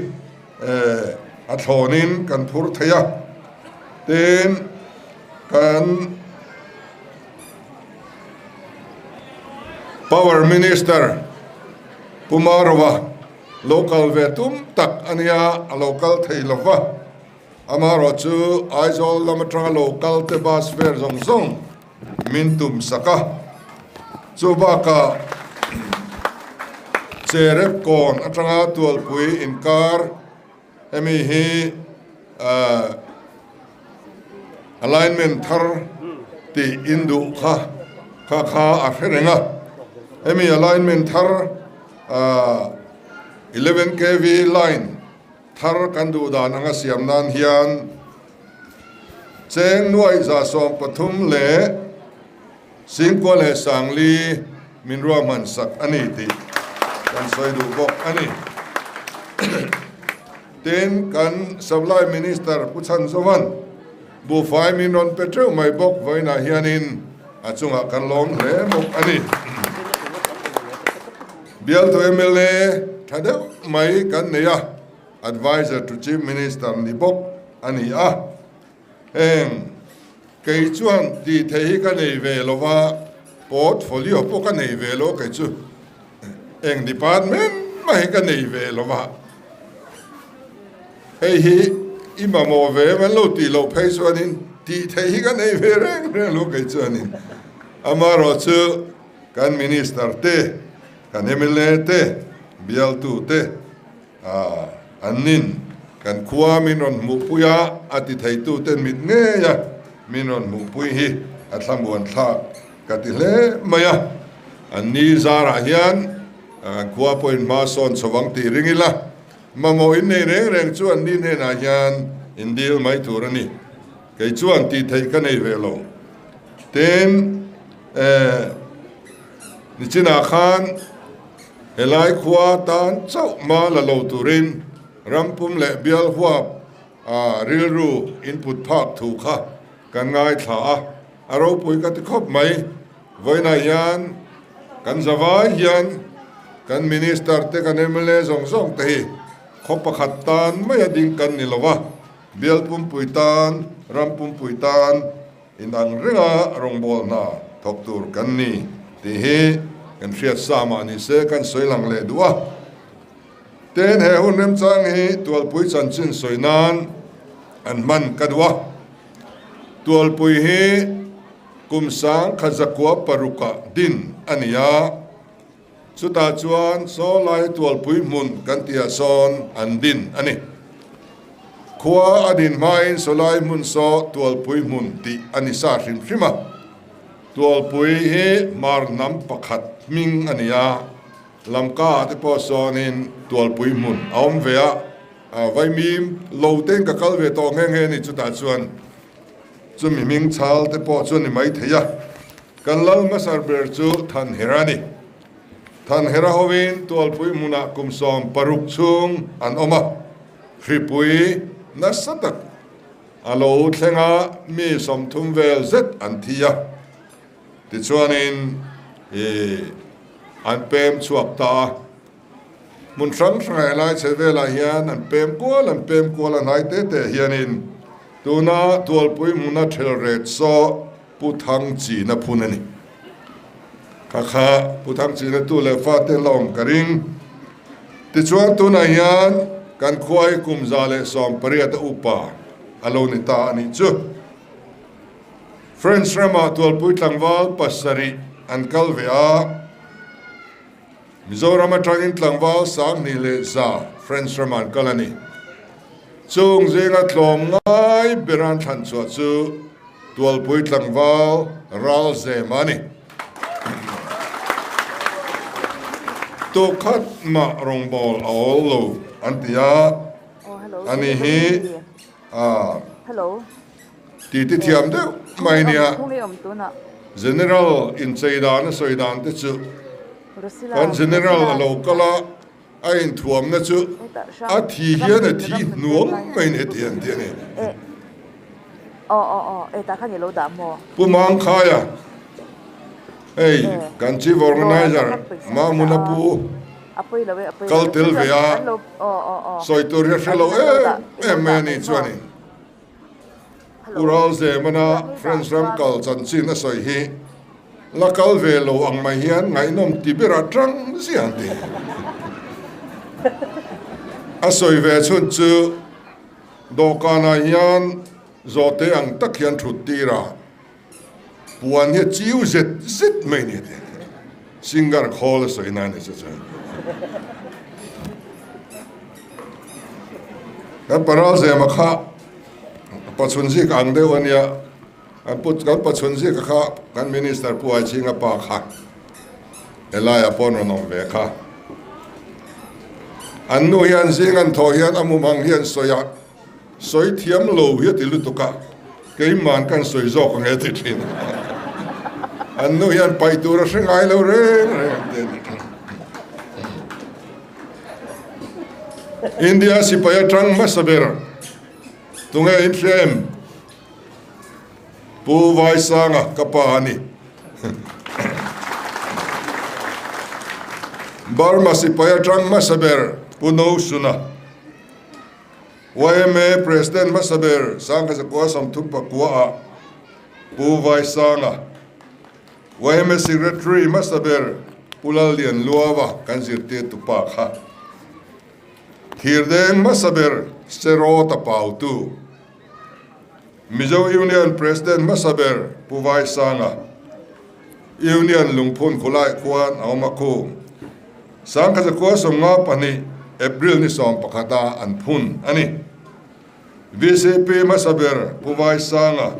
a thlawnin kan phur thei a. Tin, kan Power Minister Pu Marova Lo kal ve tum tak a nia, a lo kal thei lo va. Amaherawh chu Aizawl lam atanga lo kal te bus fare zawng zawng min tum sak a. Chu bakah Cherep kawn atanga Tualpui inkar hemi hi alignment thar tih induh kha kha kha a hre reng a. Hemi alignment thar 11 kv line thar kan duh dan anga siam nan hian cheng nuaih 130 leh singkua leh sangli min ruahman sak a ni tih kan sawi duh bawk a ni. Tin, kan Supply Minister Pu Chhanzovan buhfai min rawn pe teuh mai bawk vawiinah hianin a chungah kan lawm hle bawk a ni. Bialtu mla tha deuh mai kan nei a, Adviser to Chief Minister ni bawk a ni a. Heng kei chuan tih theih hi ka nei ve lo va, portfolio pawh ka nei ve lo kei chu eng department mah hi ka nei ve lo va. Hei hi i mamawh ve em an lo tih loh phei chuanin tih theih hi ka nei ve reng reng lo kei chuanin. Amaherawhchu kan Minister te, kan mla te, bialtu te an nin kan khua min rawn hmuhpui a, a ti theitu ten mit ngei a min rawn hmuhpui hi a thlamuan thlak ka ti hle mai a. An ni zarah hian kan khua pawhin hma sawn chho ang tih ring ila, Mamawh in nei reng reng chu an ni hnenah hian in dil mai tur a ni. Kei chuan tih theih ka nei ve lo. Tin, eh, nichinah khan helai khua tan chauh ma la lo turin rampum leh bial huap a rilru input phak thu kha kan ngaithla a, a ropui ka ti khawp mai. Vawiinah hian kan zavai hian kan Minister te kan mla zawng zawng te hi khaw pakhat tan mai a ding kan ni lo va, bial pumpui tan, ram pumpui tan inang renga rawngbâwl hna thawk tur kan ni tih hi kan hriat sa mah ni se kan sawi lang leh duh a. Tin, he hun remchang hi Tualpui chanchin sawi nan an hman ka duh a. Tualpui hi Kum sang khat zakua parukah din a ni a, chutah chuan saw lai tualpui hmun kan tihah sawn an din a ni. Khua a din hmain sawlai hmun saw tualpui hmun tih a ni sa hrim hrim a. Tualpui hi hmar hnam pakhat hming a ni a, Lamka ah te pawh sawnin tualpui hmun a awm ve a, vaimim lo tein ka kal ve tawh nghe nghe a ni chutah chuan. Chumi hming chhal te pawh chu a ni mai thei a, kan lal hmasar ber chu Thanhera a ni. Thanhera hovin Tualpui hmunah kum 16 chhung an awm a, hripui nasa tak a lo thleng a, mi 30 vel zet an thi a, tichuanin ih an pem chhuak ta a. Hmun hrang hrang helai chhe velah hian an pem kual an pem kual a hnai te te hianin tuna Tualpui hmuna thel ret saw Pu Thang China phun a ni. Kha kha Pu Thang China tu leh fa te la awm ka ring. Tichuan tunah hian kan khua hi kum 118 a upa a lo ni ta a nih chu. French ramah Tualpui tlangval pasarih an kal ve a. Mizoram atangin tlangval 2100 French rama an kal a ni. Chung zinga tlawm ngai ber an thlan chhuah chu Tualpui tlangval Ral Zema a ni. Tukhat mah rawngbâwl a awl lo an ti a, ani hi a titi thiam deuh mai nia. General inchei dan a sawi dan te chu kan General a lo kal a, a inthuamna chu a thi hian a thi hnuam mai ni heti an ti a ni. Pu Mangkhaia, hei kan Chief Organiser Mahmuna Pu kal tel ve a, sawi tur hi a hre lo em em mai a ni chuanin. Ural Zemana French ram kal chanchin a sawi hi la kal ve lo ang mai hian ngaihnawm ti ber a tang ziah an ti. A sawi ve chhun chu dawhkanah hian zawhte ang tak hian thut tir a, puan hi a chiu zet zet mai ni a ti. Singer khawl a sawi na a ni chu chuan. Kan Paral Zema kha pachhun zik ang deuh a nia, kan pu kan pachhun zik kha kan Minister Pu Aichhinga pa kha helaiah pawh an rawn awm ve kha. An nu hian zing an thawh hian a mum ang hi an sawi a, sawi thiam lo hi a ti lutuk a, keiman kan sawi zawk ang e ti thin. An nu hian paih tur a hre ngai lo reng reng an ti a ni. India sipai atang hmasa ber tunge in hria em? Pu Vaisanga ka pa a ni. Burma sipai atang hmasa ber Pu Nosuna. Yma President hmasa ber Sangkhaza 34 ah Pu Vaisanga, yma Secretary hmasa ber Pu Lallianluava kan zirtirtu pa kha. Thirdeng hmasa ber Serawta Pautu, Mizo Union President hmasa ber Pu Vaisanga, Union lungphun khulai khuan a awm a khu. 1952 April ni 11 a an phun a ni. VCP hmasa ber Pu Vaisanga,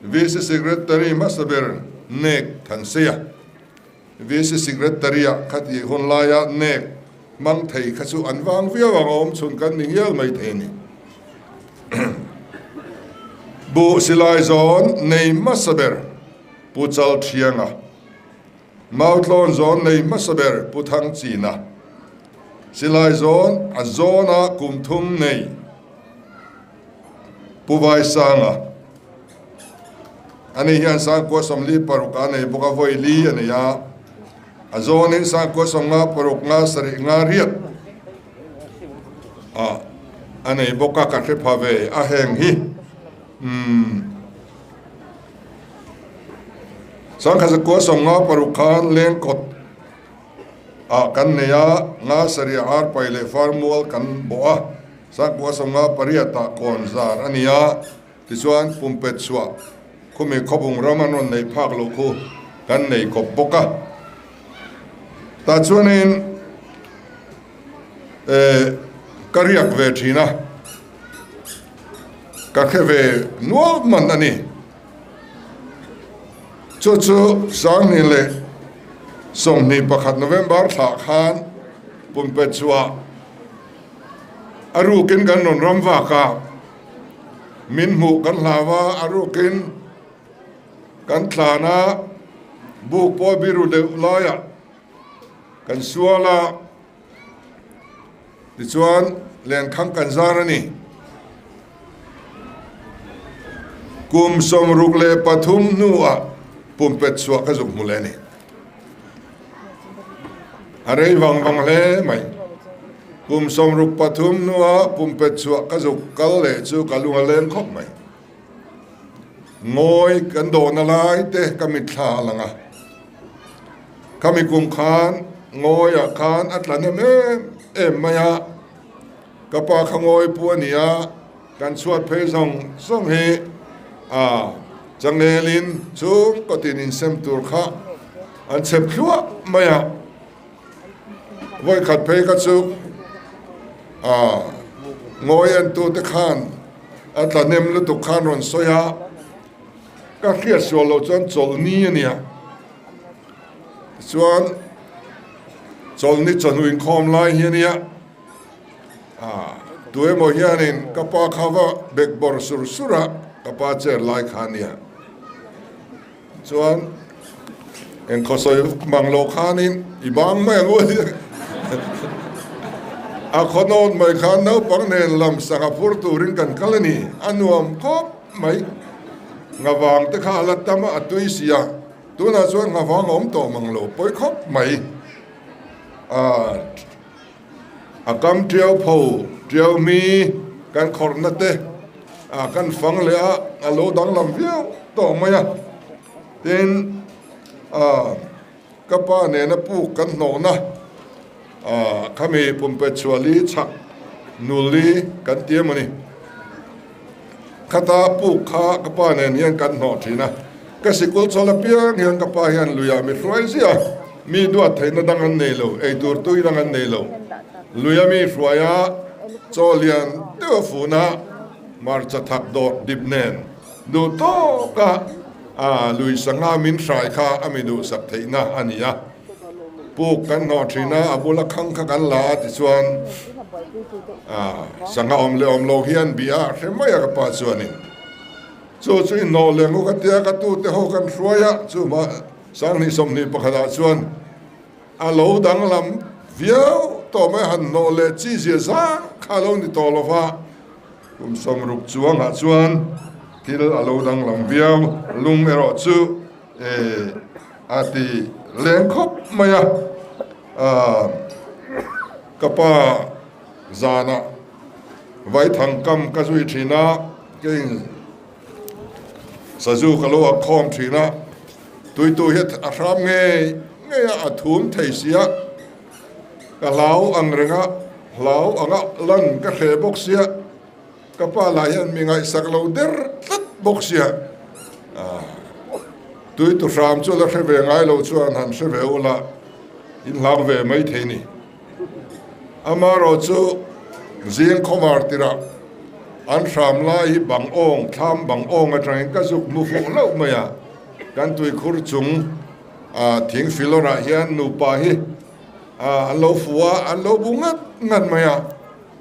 VC Secretary hmasa ber Nek Thanseia, VC Secretary ah khatih hun laia nek hmang thei kha chu an vang viau ang a awm chhun kan ni ngial mai thei a ni. Buh silai zawn nei hmasa ber Pu Chalthianga, Mautlawn zawn nei hmasa ber Pu Thangchina, silai zawn a zawna kum thum nei Pu Vaisanga, Ani hian 1946 a nei bawk a, vawi li a nei a, a zawnin 1956 nga sarih nga riat ah a nei bawk a, ka hre pha ve a heng hi. Umm. 1956 khan lengkawt ah kan nei a, nga sarih ar pai leh farmual kan bawh a, 1958 ah kawn zar a ni a. Tichuan, pumpet chhuah khumi khawbung ram an rawn nei phak loh khu kan nei kawp bawk a. Tah chuanin eh ka riak ve thin a, ka hre ve nual man a ni. Chu chu 2021 November thlah khan pumpet chhuah a rukin kan rawn ram vak a. Min hmuh kan hlau a, a rukin kan tlan a, buk pawh biru deuh laiah kan sual a, tichuan lenkhang kan zar a ni. Kum 63 hnuah pumpet chhuah ka zuk hmu leh a ni. A rei vang vang hle mai. Kum 63 hnua pumpet chhuah ka zuk kal leh chu ka lung a leng khawp mai. Ngawi kan dawhna lai te ka mitthla a lang a. Khami kum khan ngawiah khan a tla nem em em mai a. Ka pa kha ngawi pu a ni a, kan chhuat phei zawng zawng hi a changelin chung kawtin insem tur kha an chep thluah mai a. Vawikhat phei kha chu a ngawi en tu te khan a tla nem lutuk khan rawn sawi a, ka hriat sual loh chuan chawlhni a nia. Tichuan chawlhni chawhnu inkhawm lai hi a nia, a tu emaw hianin ka pa kha va bek bawrh sur sur a, ka pa chair lai kha a nia. Chuan eng khawsawi mang loh khanin i bang mai ang u a ti a. A khawnawn mai khan naupang nen lam sangha phur turin kan kal a ni. A nuam khawp mai. Nghavang te kha a la tam a, a tui si a. Tunah chuan nghavang a awm tawh mang lo pawi khawp mai. A kam tiau pho, tiau mi kan khawrhna te a kan fang leh a, a lo danglam viau tawh mai a. Tin, a ka pa nena puk kan hnawhna a khami pumpet chhuahli chhak nulli kan ti emaw ni. Khata puk kha ka pa nen hian kan hnawh thin a, ka sikul chawl apiang hian ka pa hian luiah mi hruai ziah a, mi duat theihna dang an nei lo, eitur tui dang an nei lo. Luia mi hruai a, chaw lian deuh a fun a, hmarcha thak dawt dip nen duh tawk a, a lui sangha min hrai kha a mi duhsak theihna a ni a. Puk kan hnawh thin a, a bula khang kha kan la a tichuan sangha awm leh awm lo hian bia a hre mai a ka pa chuanin chu chu i hnawh leh ngu ka tia ka tute ho kan hruai a chu mah 2021 ah chuan a lo danglam viau tawh mai han hnawh leh chi zia zang kha a lo ni tawh lo va kum 60 chuangah chuan thil a lo danglam viau lung erawh chu E a ti leng khawp mai a, ka pa zanah Vaithang kam ka zui thin a, keiin sazu ka lo ak khawm thin a, tuitu hi a hram ngei ngei a, a thum thei si a, ka hlau ang reng a, hlau anga lan ka hre bawk sia, ka pa lah hian mi ngaihsak lo der tlat bawk sia, tuitu hram chu la hre ve ngai lo chuan han hre ve ula in hlau ve mai thei ni. Amaherawh chu zing khawvar tirah an hram lai hi bang awng, thlam bang awng atangin ka zuk hmu fuh hlauh mai a, kan tuikhur chung thing filawrah hian nupa hi an lo fu a, an lo bu ngat ngat mai a,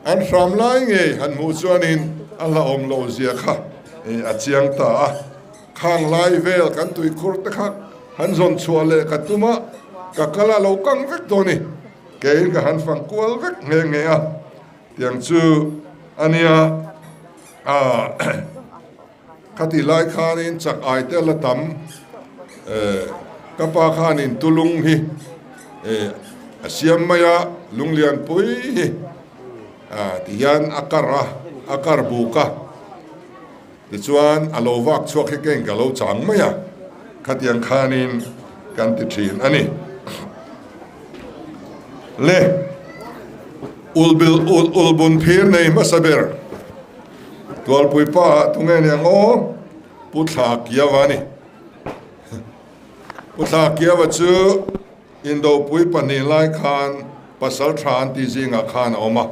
an hram lai ngei han hmuh chuanin a hlauhawm loh zia kha a chiang ta a. Khang lai vel kan tuikhur te kha han zawn chhuah leh ka tum a, ka kal a lo kang vek dawn i, keiin ka han fang kual vek nghe nghe a, tiang chu a nia khati lai khanin chak ai te la tam ka pa khanin tulung hi a siam mai a, lunglianpui hi tihian a kar a, a kar buk a. Tichuan, a lo vak chhuak hi keng ka lo chang mai a, khatiang khanin kan ti thin a ni. Le, ulbil ul ulbun phir nei hmasa ber Tualpui pa ah tunge ni ang aw? Pu Thla Kiava a ni. Pu Thla Kiava chu Indopui pahnih lai khan pasal tha an tih zingah khan a awm a,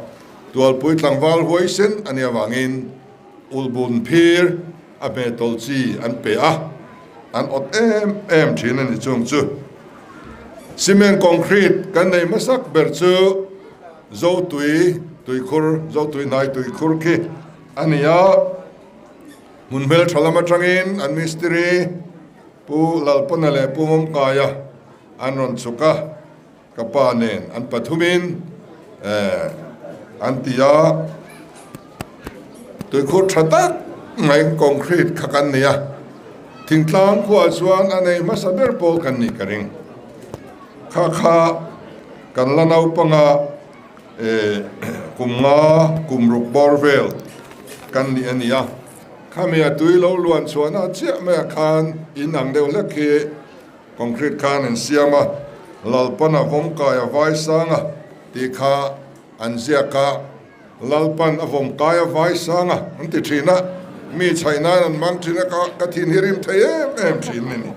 Tualpui tlangval huaisen a nih avangin Ulbun phir a hmetawlh chi an pe a, an awt em em thin a ni chung chu. Cement concrete kan nei hmasak ber chu Zotui tuikhur, Zotui hnai tuikhur khi a ni a, hmun hmeltha lam atangin an mistiri Pu Lalpana leh Pu Mawmkaia an rawn chhuk a, Ka pa nen an pathumin an ti a, tuikhur tha tak mai concrete kha kan nei a, thingtlang khuaah chuan a nei hmasa ber pawh kan nih ka ring. Kha kha kan la naupanga kum nga kum ruk bawr vel kan nih a ni a, khami a tui lo luan chhuahna chiah maiah khan in ang deuh hlek hi Concrete khan an siam a, Lalpan a vawm kai a vai sang a tih kha an ziak a, Lalpan a vawm kai a vai sang a an ti thin a, mi chhaih nan an hmang thin a, ka thin hi rim thei em em thin a ni.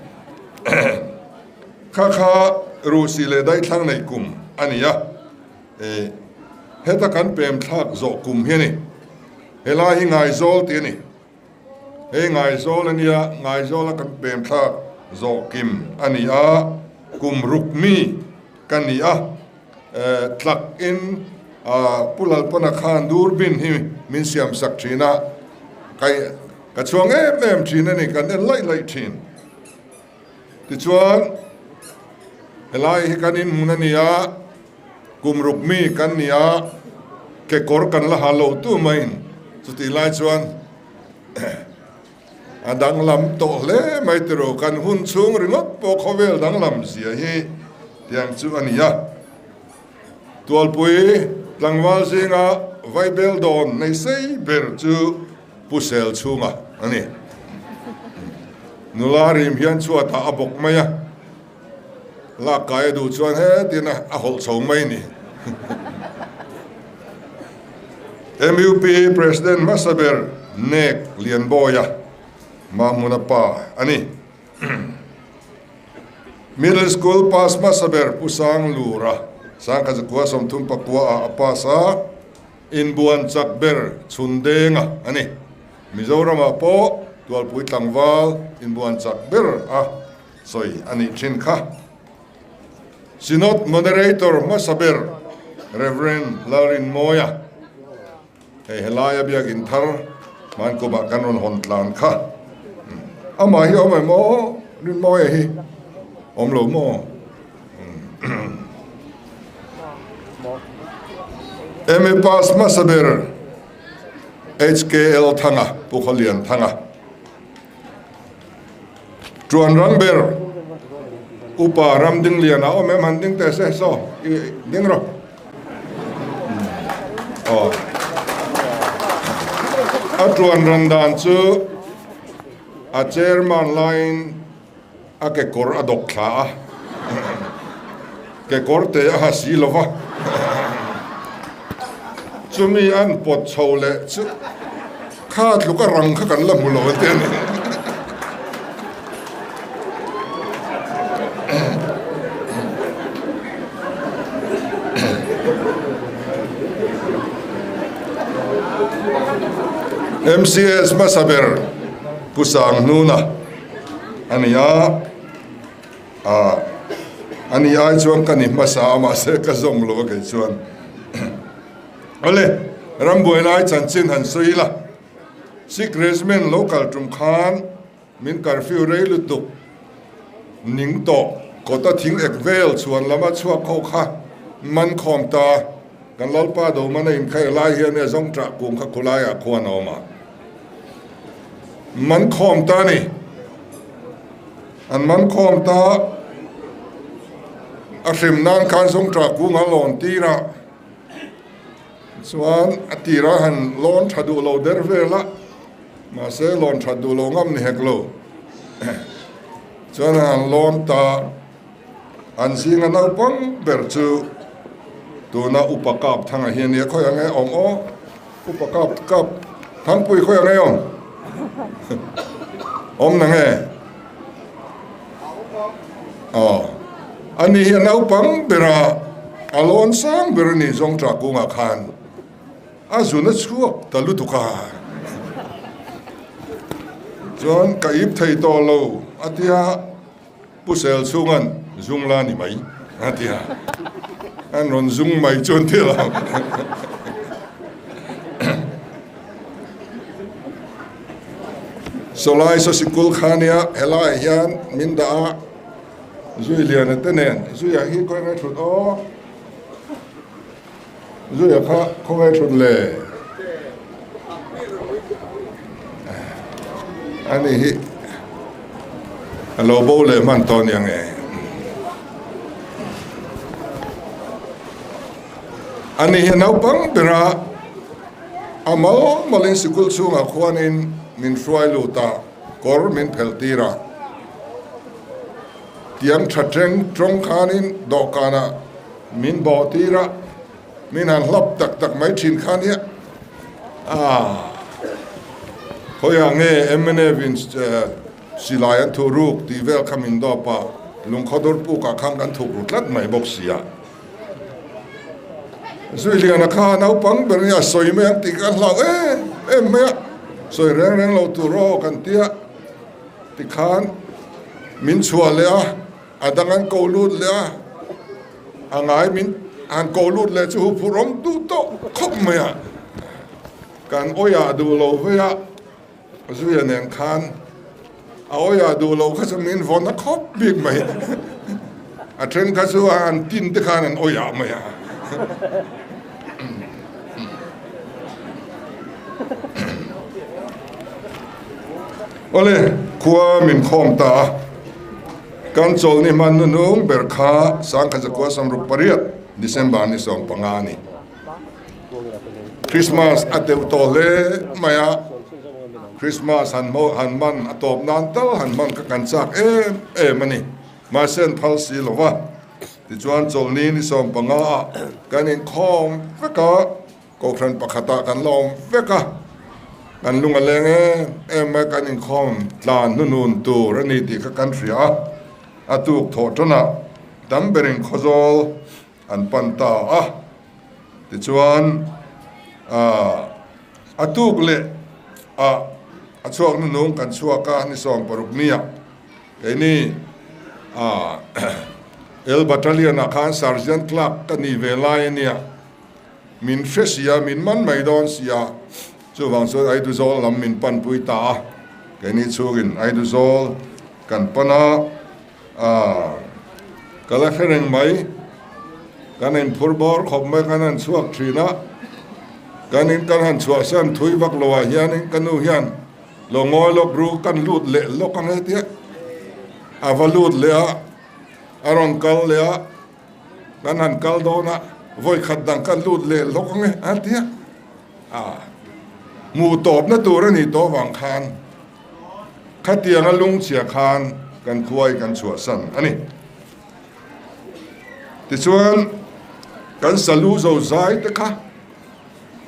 Kha kha Ruhsih leh Daithlang neih kum a ni a, heta kan pem thlak zawh kum hi a ni. Helai hi Ngaizawl tih a ni. Hei Ngaizawl a nia, Ngaizawla kan pem thlak zawh kim a ni a, kum ruk mi ka ni a, tlak in Pu Lalpana khan durbin hi min siam sak thin a, ka chhuang em em thin a ni, kan en laih laih thin. Tichuan helai hi kan inhmun a ni a, Kum ruk mi kan ni a, kekawr kan la ha lo tu maiin chutih lai chuan a danglam tawh hle mai tiraw, kan hun chhung ringawt pawh khawvel danglam zia hi tiang chu a ni a. Tualpui tlangval zinga vaibel dawn nei sei ber chu Pu Sel chhunga a ni. Nula rim hian chhuatah a bawk mai a. Lak kai a duh chuan hetin a hawlh chho mai ni. MUP President hmasa ber Nek Lianbawia Mahmuna pa a ni. Middle School pass hmasa ber Pu Sang Lura, Sangkhat zakua 34 ah a pass a, inbuan chak ber Chhundenga a ni. Mizoramah pawh Tualpui tlangval inbuan chak ber a Sawi a nih thin kha. Synod Moderator hmasa ber Rev. Lalrinmawia hei helaia biakin thar hmankawmah kan rawn hawn tlan kha. Amah hi a awm em aw? Rinmawia hi awm lo maw? MA pass hmasa ber HKL Thanga, Pu Khawlian Thanga. Tuan rang ber upa ram ding lian a awm em han ding teh se saw i ding rawh aw. A tuan ran dan chu a chairman laiin a kekawr a dawk thla a, kekawr te a ha si lo va, chumi an pawt chho leh chu kha tluk a rang kha kan la hmu lo a ti a ni. MCS hmasa ber Pu Sanghnuna a ni a, ah a ni ai chuan ka ni hmasa a mahse ka zawm lo a kei chuan. Awle, rambuai lai chanchin han sawi ila, Sikh Regiment lo kal tum khan Min curfew rei lutuk ning tawh kawta thing ek vel chhuan lama chhuak ho kha man khawm ta. Kan Lalpa Domana inkhaih lai hian e zawng ṭah kung kha khulaiah khuan a awm a. Man khawm ta ni. An man khawm ta a hrim nan khan zawng ṭah kung a lawn tir a. Chuan a tirah han lawn ṭha duh lo der vel a. Mahse lawn that duh lo ngam ni hek lo. Chuan an lawn ta an zinga naupang ber chu tuna upa kap thanga hi a nia khawi ang e awm aw upa kap kap thangpui khawi ang e awm awm na nge aw ani hi a naupang bera a lawn sang ber a ni zawng tah kungah khan. A zun a chhuak ta lutuk a, chuan ka ip thei tawh lo a tia, Pu Sel chhunga'n zung la ni mai a tia, an rawn zung mai chuan thil ang. Sawlai saw sikul kha nia helaiah hian min dah a, Zui Liana te nen, Zuia hi khawi ngai thut aw. Zuia kha khawngaih thut le. Ani hi a lo bo leh hman tawh nia nge. Ani hi naupang bera a mal malin sikul chhungah khuanin min hruai lut a, kawr min phelh tir a. Tiang tha teng tawng khanin dawhkanah Min bawh tir a, min han hlap tak tak mai thin kha nia. Aah. Khawiah nge mnf in silai an thuh ruk tih vel kha min dawp a, lungkhawdur pukah khan kan thuk ru tlat mai bawk si a. Zuiliana kha naupang ber nia sawi mai ang tih kha an hlau em em mai a, sawi reng reng lo tur aw kan tia tikhan min chhuah leh a. A dang an ko lut leh a, a ngai min han ko lut leh chu huphurh awm duh tawh khawp mai a. Kan awiah duh lo vei a, Zuia nen khan a awiah duh lo kha chu min vawn a khawp bik mai. A then kha chu a han tin te khan an awiah mai a. Awle, khua min khawm ta a. Kan chawlhni hman nunung ber kha Sangkhat Zakua Samruk pariat, December ni 15 a ni. Christmas a deuh tawh hle mai a, Christmas han han man a tawp nan tal han hman kha kan chak em em a ni. Mahse an phal si lo va, tichuan chawlhni ni 15 ah kan inkhawm vek a. Kohhran pakhatah kan la awm vek a, kan lung a leng em em a, kan inkhawm tlan hnunun tur a ni tih kha kan hria a, a tuk thawh tanah tam berin Khawzawl an pan ta a, tichuan a tuk leh ah a chhuak hnunung kan chhuak a, ni 60 nia keini L Battalion ah khan Sergeant Clerk ka ni ve lai a nia. Min hre sia, min man mai dawn sia, chuvang chuan Aiduzawl lam min panpui ta a, keini chhungin Aiduzawl kan pan a, aah ka la hre reng mai, kan inphur bawr khawp mai kan han chhuak thin a, kan in kan han chhuah san thui vak lo ah hianin ka nu hian lo ngawi lawk ru kan lut leh lawk ang e tia a va lut leh a, a rawn kal leh a. Kan han kal dawn a, vawi khat dang kan lut leh hlawk ang e a ti a. Hmuh tawpna tur a nih tawh vang khan khatianga lungchhia khan kan khua hi kan chhuahsan a ni. Tichuan kan salu zo zai te kha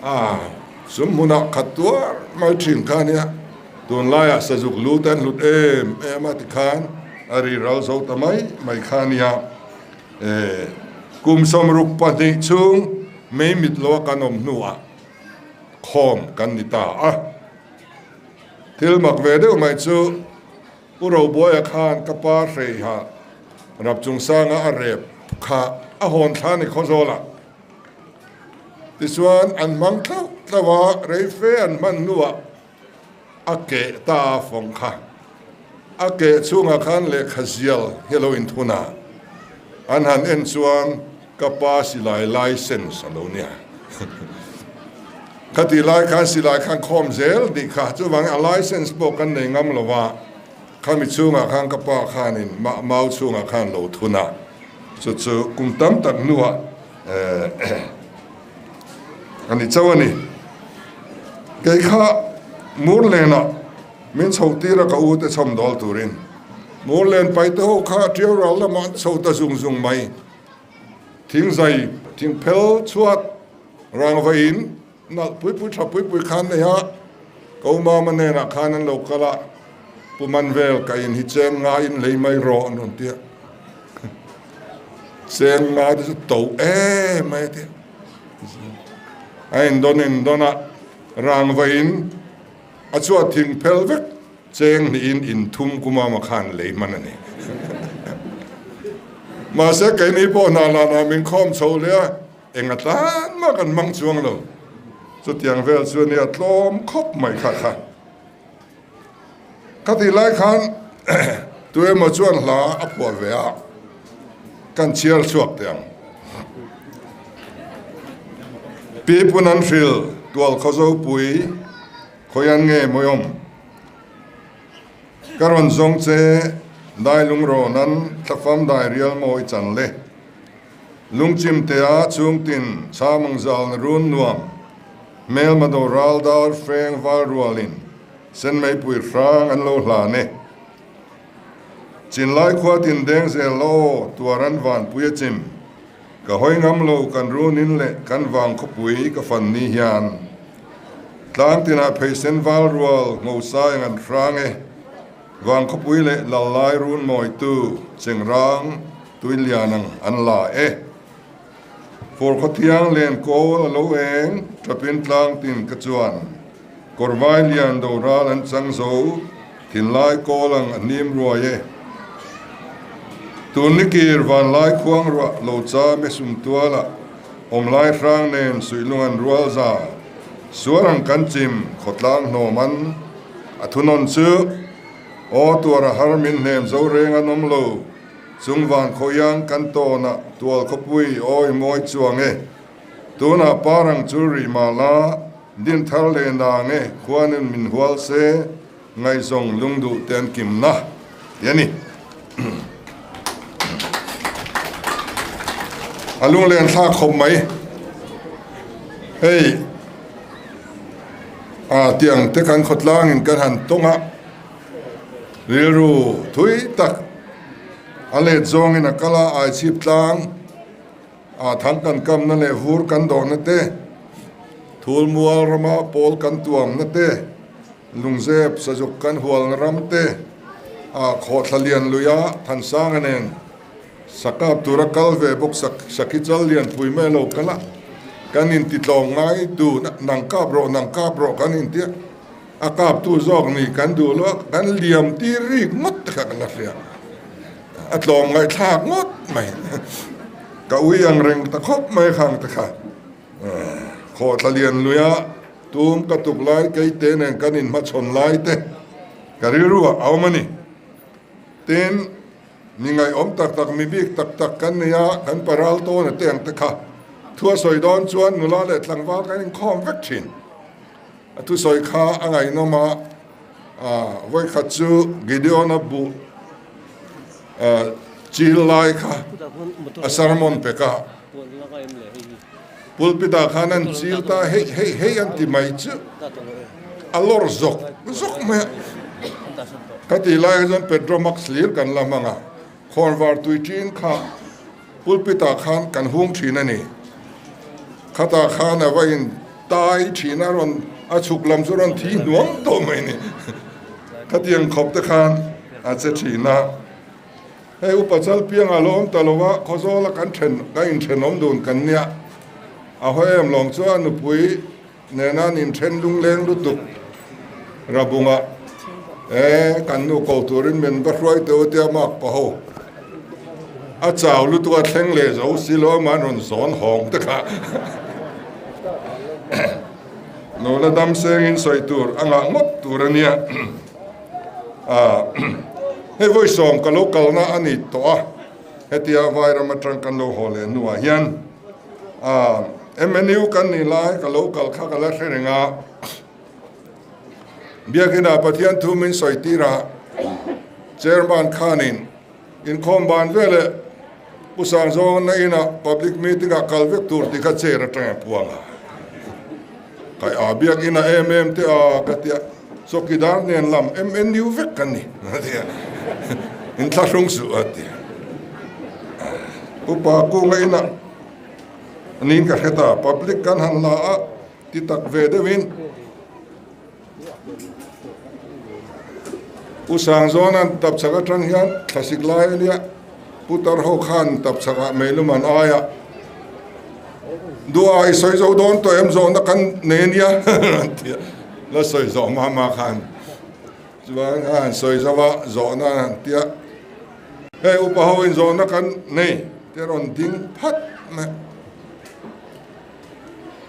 a sum hmunah khat tuar mai thin kha a nia. Tunlaiah sazuk lu te an hlut em em a tikhan a ri ral zo ta mai mai kha a nia. Kum 62 chhung mei mit loa kan awm hnuah khawm kan ni ta a. Thil mak ve deuh mai chu Pu Robuaia khan ka pa hreiha rap chungsanga a rep kha a hawn thla ni Khawzawlah. Tichuan an hmang tlauh tlauh a, rei fe an hman hnuah a keh ta a fawng kha. A keh chhungah khan lehkha zial hi a lo inthun a, an han en chuan ka pa silai license a lo nia. Khatih lai khan silai khan khawm zel tih kha, chuvangin a license pawh kan nei ngam lo va, khami chhungah khan ka pa khanin mau chhungah khan lo thun a, chu chu kum tam tak hnuah a ni chauh a ni. Kei kha Murlenah min chho tir a ka u te chhawm dawl turin Murlen paite ho kha Tiau ral lamah an chho ta zung zung mai. Thing zai, thing phel chhuat rangva in nalh pui pui tha pui pui khan nei a, ko mama hnenah khan an lo kal a, Pu Manvel ka in hi cheng nga in lei mai rawh an rawn ti a, cheng nga te chu to em mai a ti a, a in dawn in dawn a, rangva in a chhuat thing phel vek Cheng hnihin in thum kumama khan lei hman a ni. Mahse keini pawh hna lanah min khawm chho leh a, eng a tlan mah kan hmang chuang lo. Chutiang vel chu a nia tlawm khawp mai kha kha. Ka tih lai khan tu emaw chuan hla a phuah ve a, kan chhiar chhuak teh ang. Pi Punan Hril, Tual Khawzopui, Khawian nge mawiawm? Ka rawn zawng che, dai lung rawnan thlafam dai rial mawi chan le. Lungchim tea chhungtin chhamang zal na run nuam, hmelma do ral dar feng val rualin senmeipui hrang an lo hlan e. Chinlai khua tin deng zel la aw tuaran vanpui a chim. Ka hawi ngam lo kan runin leh kan vang khawpui ka fan ni hian tlang tinah pheisen val rual ngho sai ngan hrang e. Vang khawpui leh lal lai run mawitu chengrang tui lian ang an la e. Fur khawthiang len kawl a lo eng tapin tlang tin ka chuan kawr vai lian do ral an chang zo thinlai kawl ang a hnim ruai e. Tun ni kir vanlai khuang ruah lo cha me sum tuala awm lai hrang nen suihlung an rual za suar ang kan chim khawtlang hnawm an a thunawn chu aw tuar a har min hnem zo reng an awm lo chung van khawiang kan tawnah tual khawpui awi mawi chuang e tunah parang chu rih mah la din thar leh nang e khuanin min hual se Ngaihzawng lungduh te an kimna tih a ni. A lunglen thlak khawp mai. Hei a tiang te kan khawtlangin kan han tawng a, rilru thui tak a let zawngin a kal a, ai chhip tlang a thang kan kamna leh vur kan dawhna te, thulmual rama pawl kan tuamna te, Lungzep sazuk kan hualna ram te ah khawhthla lian luia Thansanga nen sakap tura kal ve bawk sakhi chal lian pui mai lo kal a, kan inti tlawm ngai du nang kap rawh nang kap rawh kan inti a, a kap tu zawk ni kan duh lo a kan liam tir rik ngawt te kha kan la hria a tlawm ngaihthlak ngawt mai ka ui ang reng ta khawp mai khang te kha. Khawhthla lian luia tum ka tuk lai kei te nen kan inhmachhawn lai te ka rilru ah a awm a ni. Tin, mi ngaihawm tak tak, mi bik tak tak kan nei a, kan paral tawn a te ang te kha thu a sawi dawn chuan nula leh tlangval kan inkhawm vek thin. A thusawi kha a ngaihnawm a, vawikhat chu Gideon-a buh chil lai kha a sermon pek a, pulpit ah khan an chil ta hei hei hei an ti mai chu. a lawr zawk zawk mai a. Ka tih lai kha chuan Petromax hlir kan la hmang a, khawnvar tui ṭin kha pulpit ah khan kan hung ṭhin a ni. Khatah khan a va in tai ṭhin a, rawn a chhuk lam chu rawn thi hnuang tawh mai a ni. Khatiang khawp te khan a che ṭhin a. Hei upa Chalpianga a lo awm ta lo a, Khawzawla kan then ka inthenawm dun kan nia. A hawi em lawng chuan nupui nena an inthen lungleng lutuk Rabunga e kan nu ko turin min va hruai teu tia mak pa ho. A chau lutuk a thleng leh zo si lo a man rawn zawn hawng te kha. Nula dam sengin sawi tur a ngah ngawt tur a nia. Hei vawisawm ka lo kalna a ni tawh a, hetia Vairam atang kan lo haw leh hnuah hian MNU kan nih lai ka lo kal kha ka la hre reng a, Biakinah Pathian thu min sawi tir a, Chairman khanin inkhawm ban veleh Pu Sangzawnga inah public meeting ah kal vek tur tih kha chair atang a puang a. Kai a biakina em em te a ka tia chawkidar nen lam MNU vek kan ni a tia in thlahrung suh a tia. Upa kunga inah niin ka hre ta public kan han la a ti tak ve deuhin U Sangzawna'n tapchhak atang hian thlasik lai a nia, putar ho khan tapchhakah meilum an ai a, Duha i sawi zo dawn tawh em zawhna kan nei a nia an ti a, la sawi zawh hma hma khan chuan a han sawi zo a, zawhna an han ti a, hei upa ho in zawhna kan nei te rawn ding phat mai.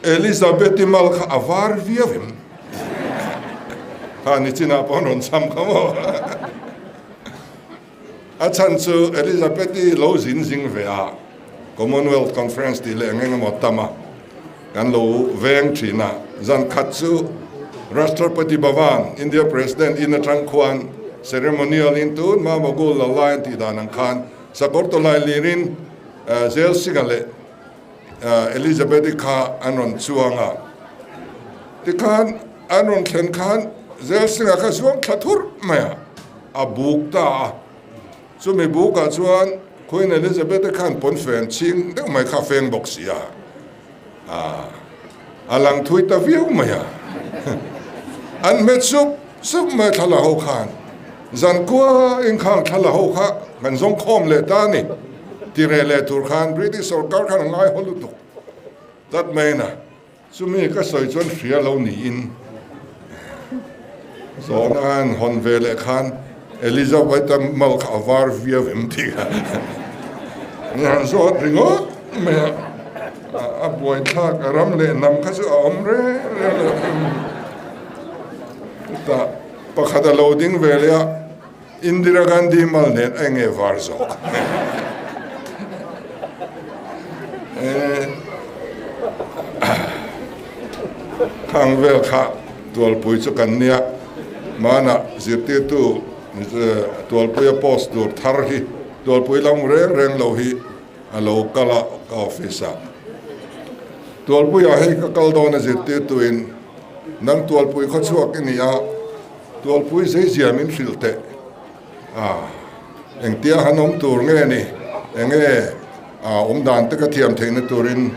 Elizabeth-i mal kha a var viau em? Kha nichinah pawh an rawn cham kha maw? A chhan chu Elizabeth-i lo zin zing ve a, Commonwealth Conference tih leh eng eng emaw tam a, kan lo veng thin a. Zan khat chu Rashtrapati Bhavan, India President in atang khuan ceremonial in tun hma Mogul lo lai an tih dan ang khan sakawr tawlai lirin Zel Singh-a leh Elizabeth-i kha an rawn chuang a, tikhan an rawn thlen khan Zelsinga kha zuang thla thur mai a, a buk ta a. Chumi bukah chuan Queen Elizabeth-i khan pawnfen chhing deuh mai kha a feng bawk si a, a lang thui ta viau mai a. An hmet sup sup mai thla la ho khan Zankua inkhang thla la ho kha kan zawng khawm leh ta a ni. Tireh leh tur khan British sorkar khan a ngai haw lutuk tlat mai na. Chumi ka sawi chuan hria lo niin zawhna an hawn ve leh khan Elizabeth-a mal kha a var viau em tih kha ni han zawt ringawt mai a. A buaithlak a ram leh hnam kha chu a awm reng reng lo. Chutah pakhat a lo ding ve leh a. Indira Gandhi mal nen a enge var zawk? Khang vel kha tualpui chu kan nia, hmanah zirtirtu tualpuia post tur thar hi tualpui lam reng reng lo hi a lo kal a ka office ah. Tualpuiah hei ka kal dawn a zirtirtuin nang tualpui khawchhuak i ni a, Tualpui zeizia min hrilh teh a, engtia han awm tur nge ni, enge a awm dan te ka thiam theihna turin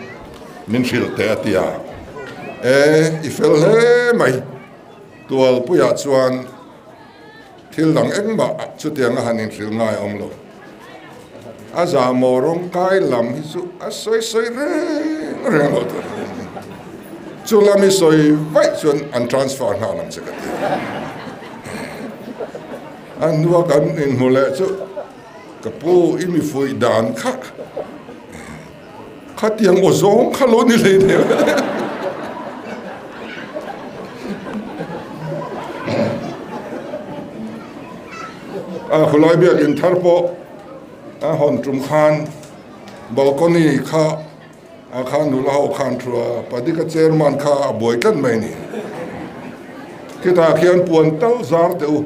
min hrilh teh a ti a. E, i fel hle mai. Tualpuiah chuan thil dang engmah chutianga han inhrilh ngai a awm lo. A zahmawh rawng kai lam hi chu a sawi sawi reng reng lo tur. Chu lam i sawi vaih chuan an transfer nghal ang che ka ti. A hnua kan inhmu leh chu ka pu i mi fuih dan kha khatiang aw zawng kha lo ni hlei thei. A khulai biakin thar pawh a hawn tum khan balcony kha a khan nula ho khan thu a, Padika chairman kha a buai tlat mai a ni. Khitah khian puan tal zar teh u,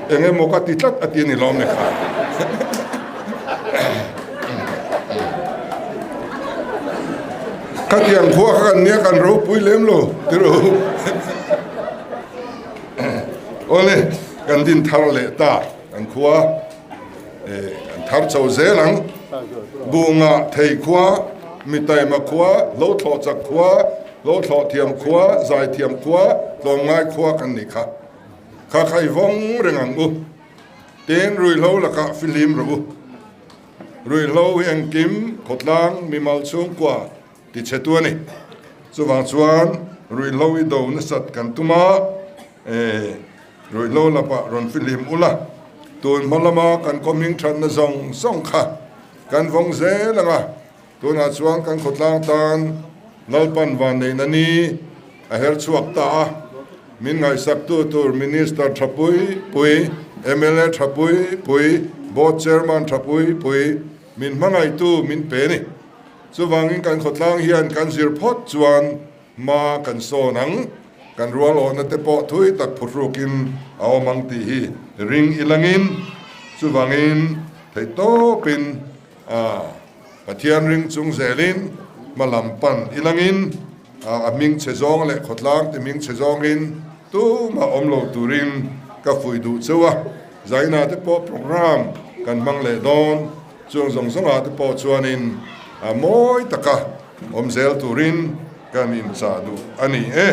eng emaw ka ti tlat a ti a ni lawm ni kha. Khatiang khua kha kan nia kan ropui lem lo ti rawh u. Awle, kan din thar leh ta an khua an thar chho zel ang. Bunga thei khua, mi taima khua, lo thlawh chak khua, lo thlawh thiam khua, zai thiam khua, tlawmngai khua kan nih kha. Kha kha i vawng reng ang u. Tin, ruihhlo lakah fihlim rawh u. Ruihhlo hi engkim khawtlang mimal chhungkua ti chhe tu a ni. Chuvang chuan ruihhlo i do nasat kan tum a, ruihhlo lapah rawn fihlim ula, tun hma lama kan khaw hming thatna zawng zawng kha kan vawng zel ang a, tunah chuan kan khawtlang tan Lalpan vanneihna ni a her chhuak ta a, min ngaihsaktu tur Minister tha pui pui, mla tha pui pui, Board Chairman tha pui pui min hmangaihtu min pe ni. Chuvangin kan khawtlang hian kan zir phawt chuan hma kan sawn ang, kan rual awhna te pawh thui tak phuhrukin a awm ang tih hi ring ilangin chuvangin theihtawpin a Pathian ring chung zelin hma lam pan ilangin a hming chhe zawng leh khawtlang ti hming chhe zawngin tumah awm lo turin ka fuih duh cheu a, Zaina te pawh program kan hmang leh dawn chung zawng zawngah te pawh chuanin a mawi taka awm zel turin kan inchah duh a ni e.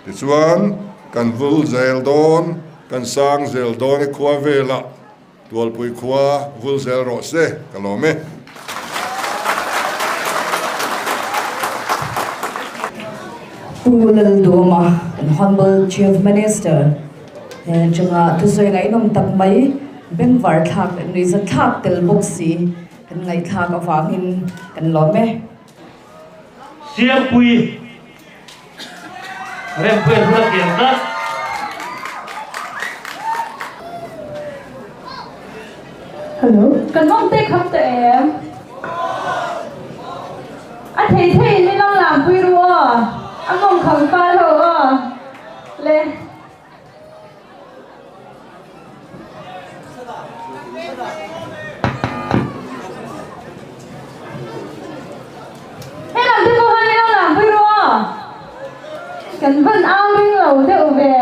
Tichuan kan vul zel dawn, kan sang zel dawn e khua velah. Tualpui khua vul zel rawh se, ka lawm e. Pu Lalduhawma, an Honourable Chief Minister hnen atanga thusawi ngaihnawm tak mai, bengvar thlak leh nuihza thlak tel bawk si kan ngaihthlak avangin kan lawm e. Siampui Rempuia hula kiang tlat. Hello. Kan mawng te kham ta em? A thei thei in min lo lam pui ru aw. A mawng kham fal ho aw. Le. He lam te pawh khan min lo lam pui ru aw. Kan van au ring lo deuh ve.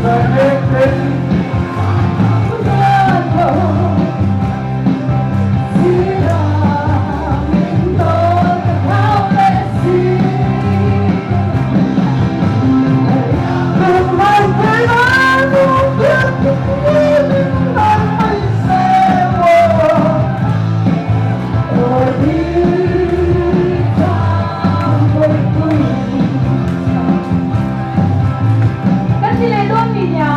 Kan ti leh dawn mi nia.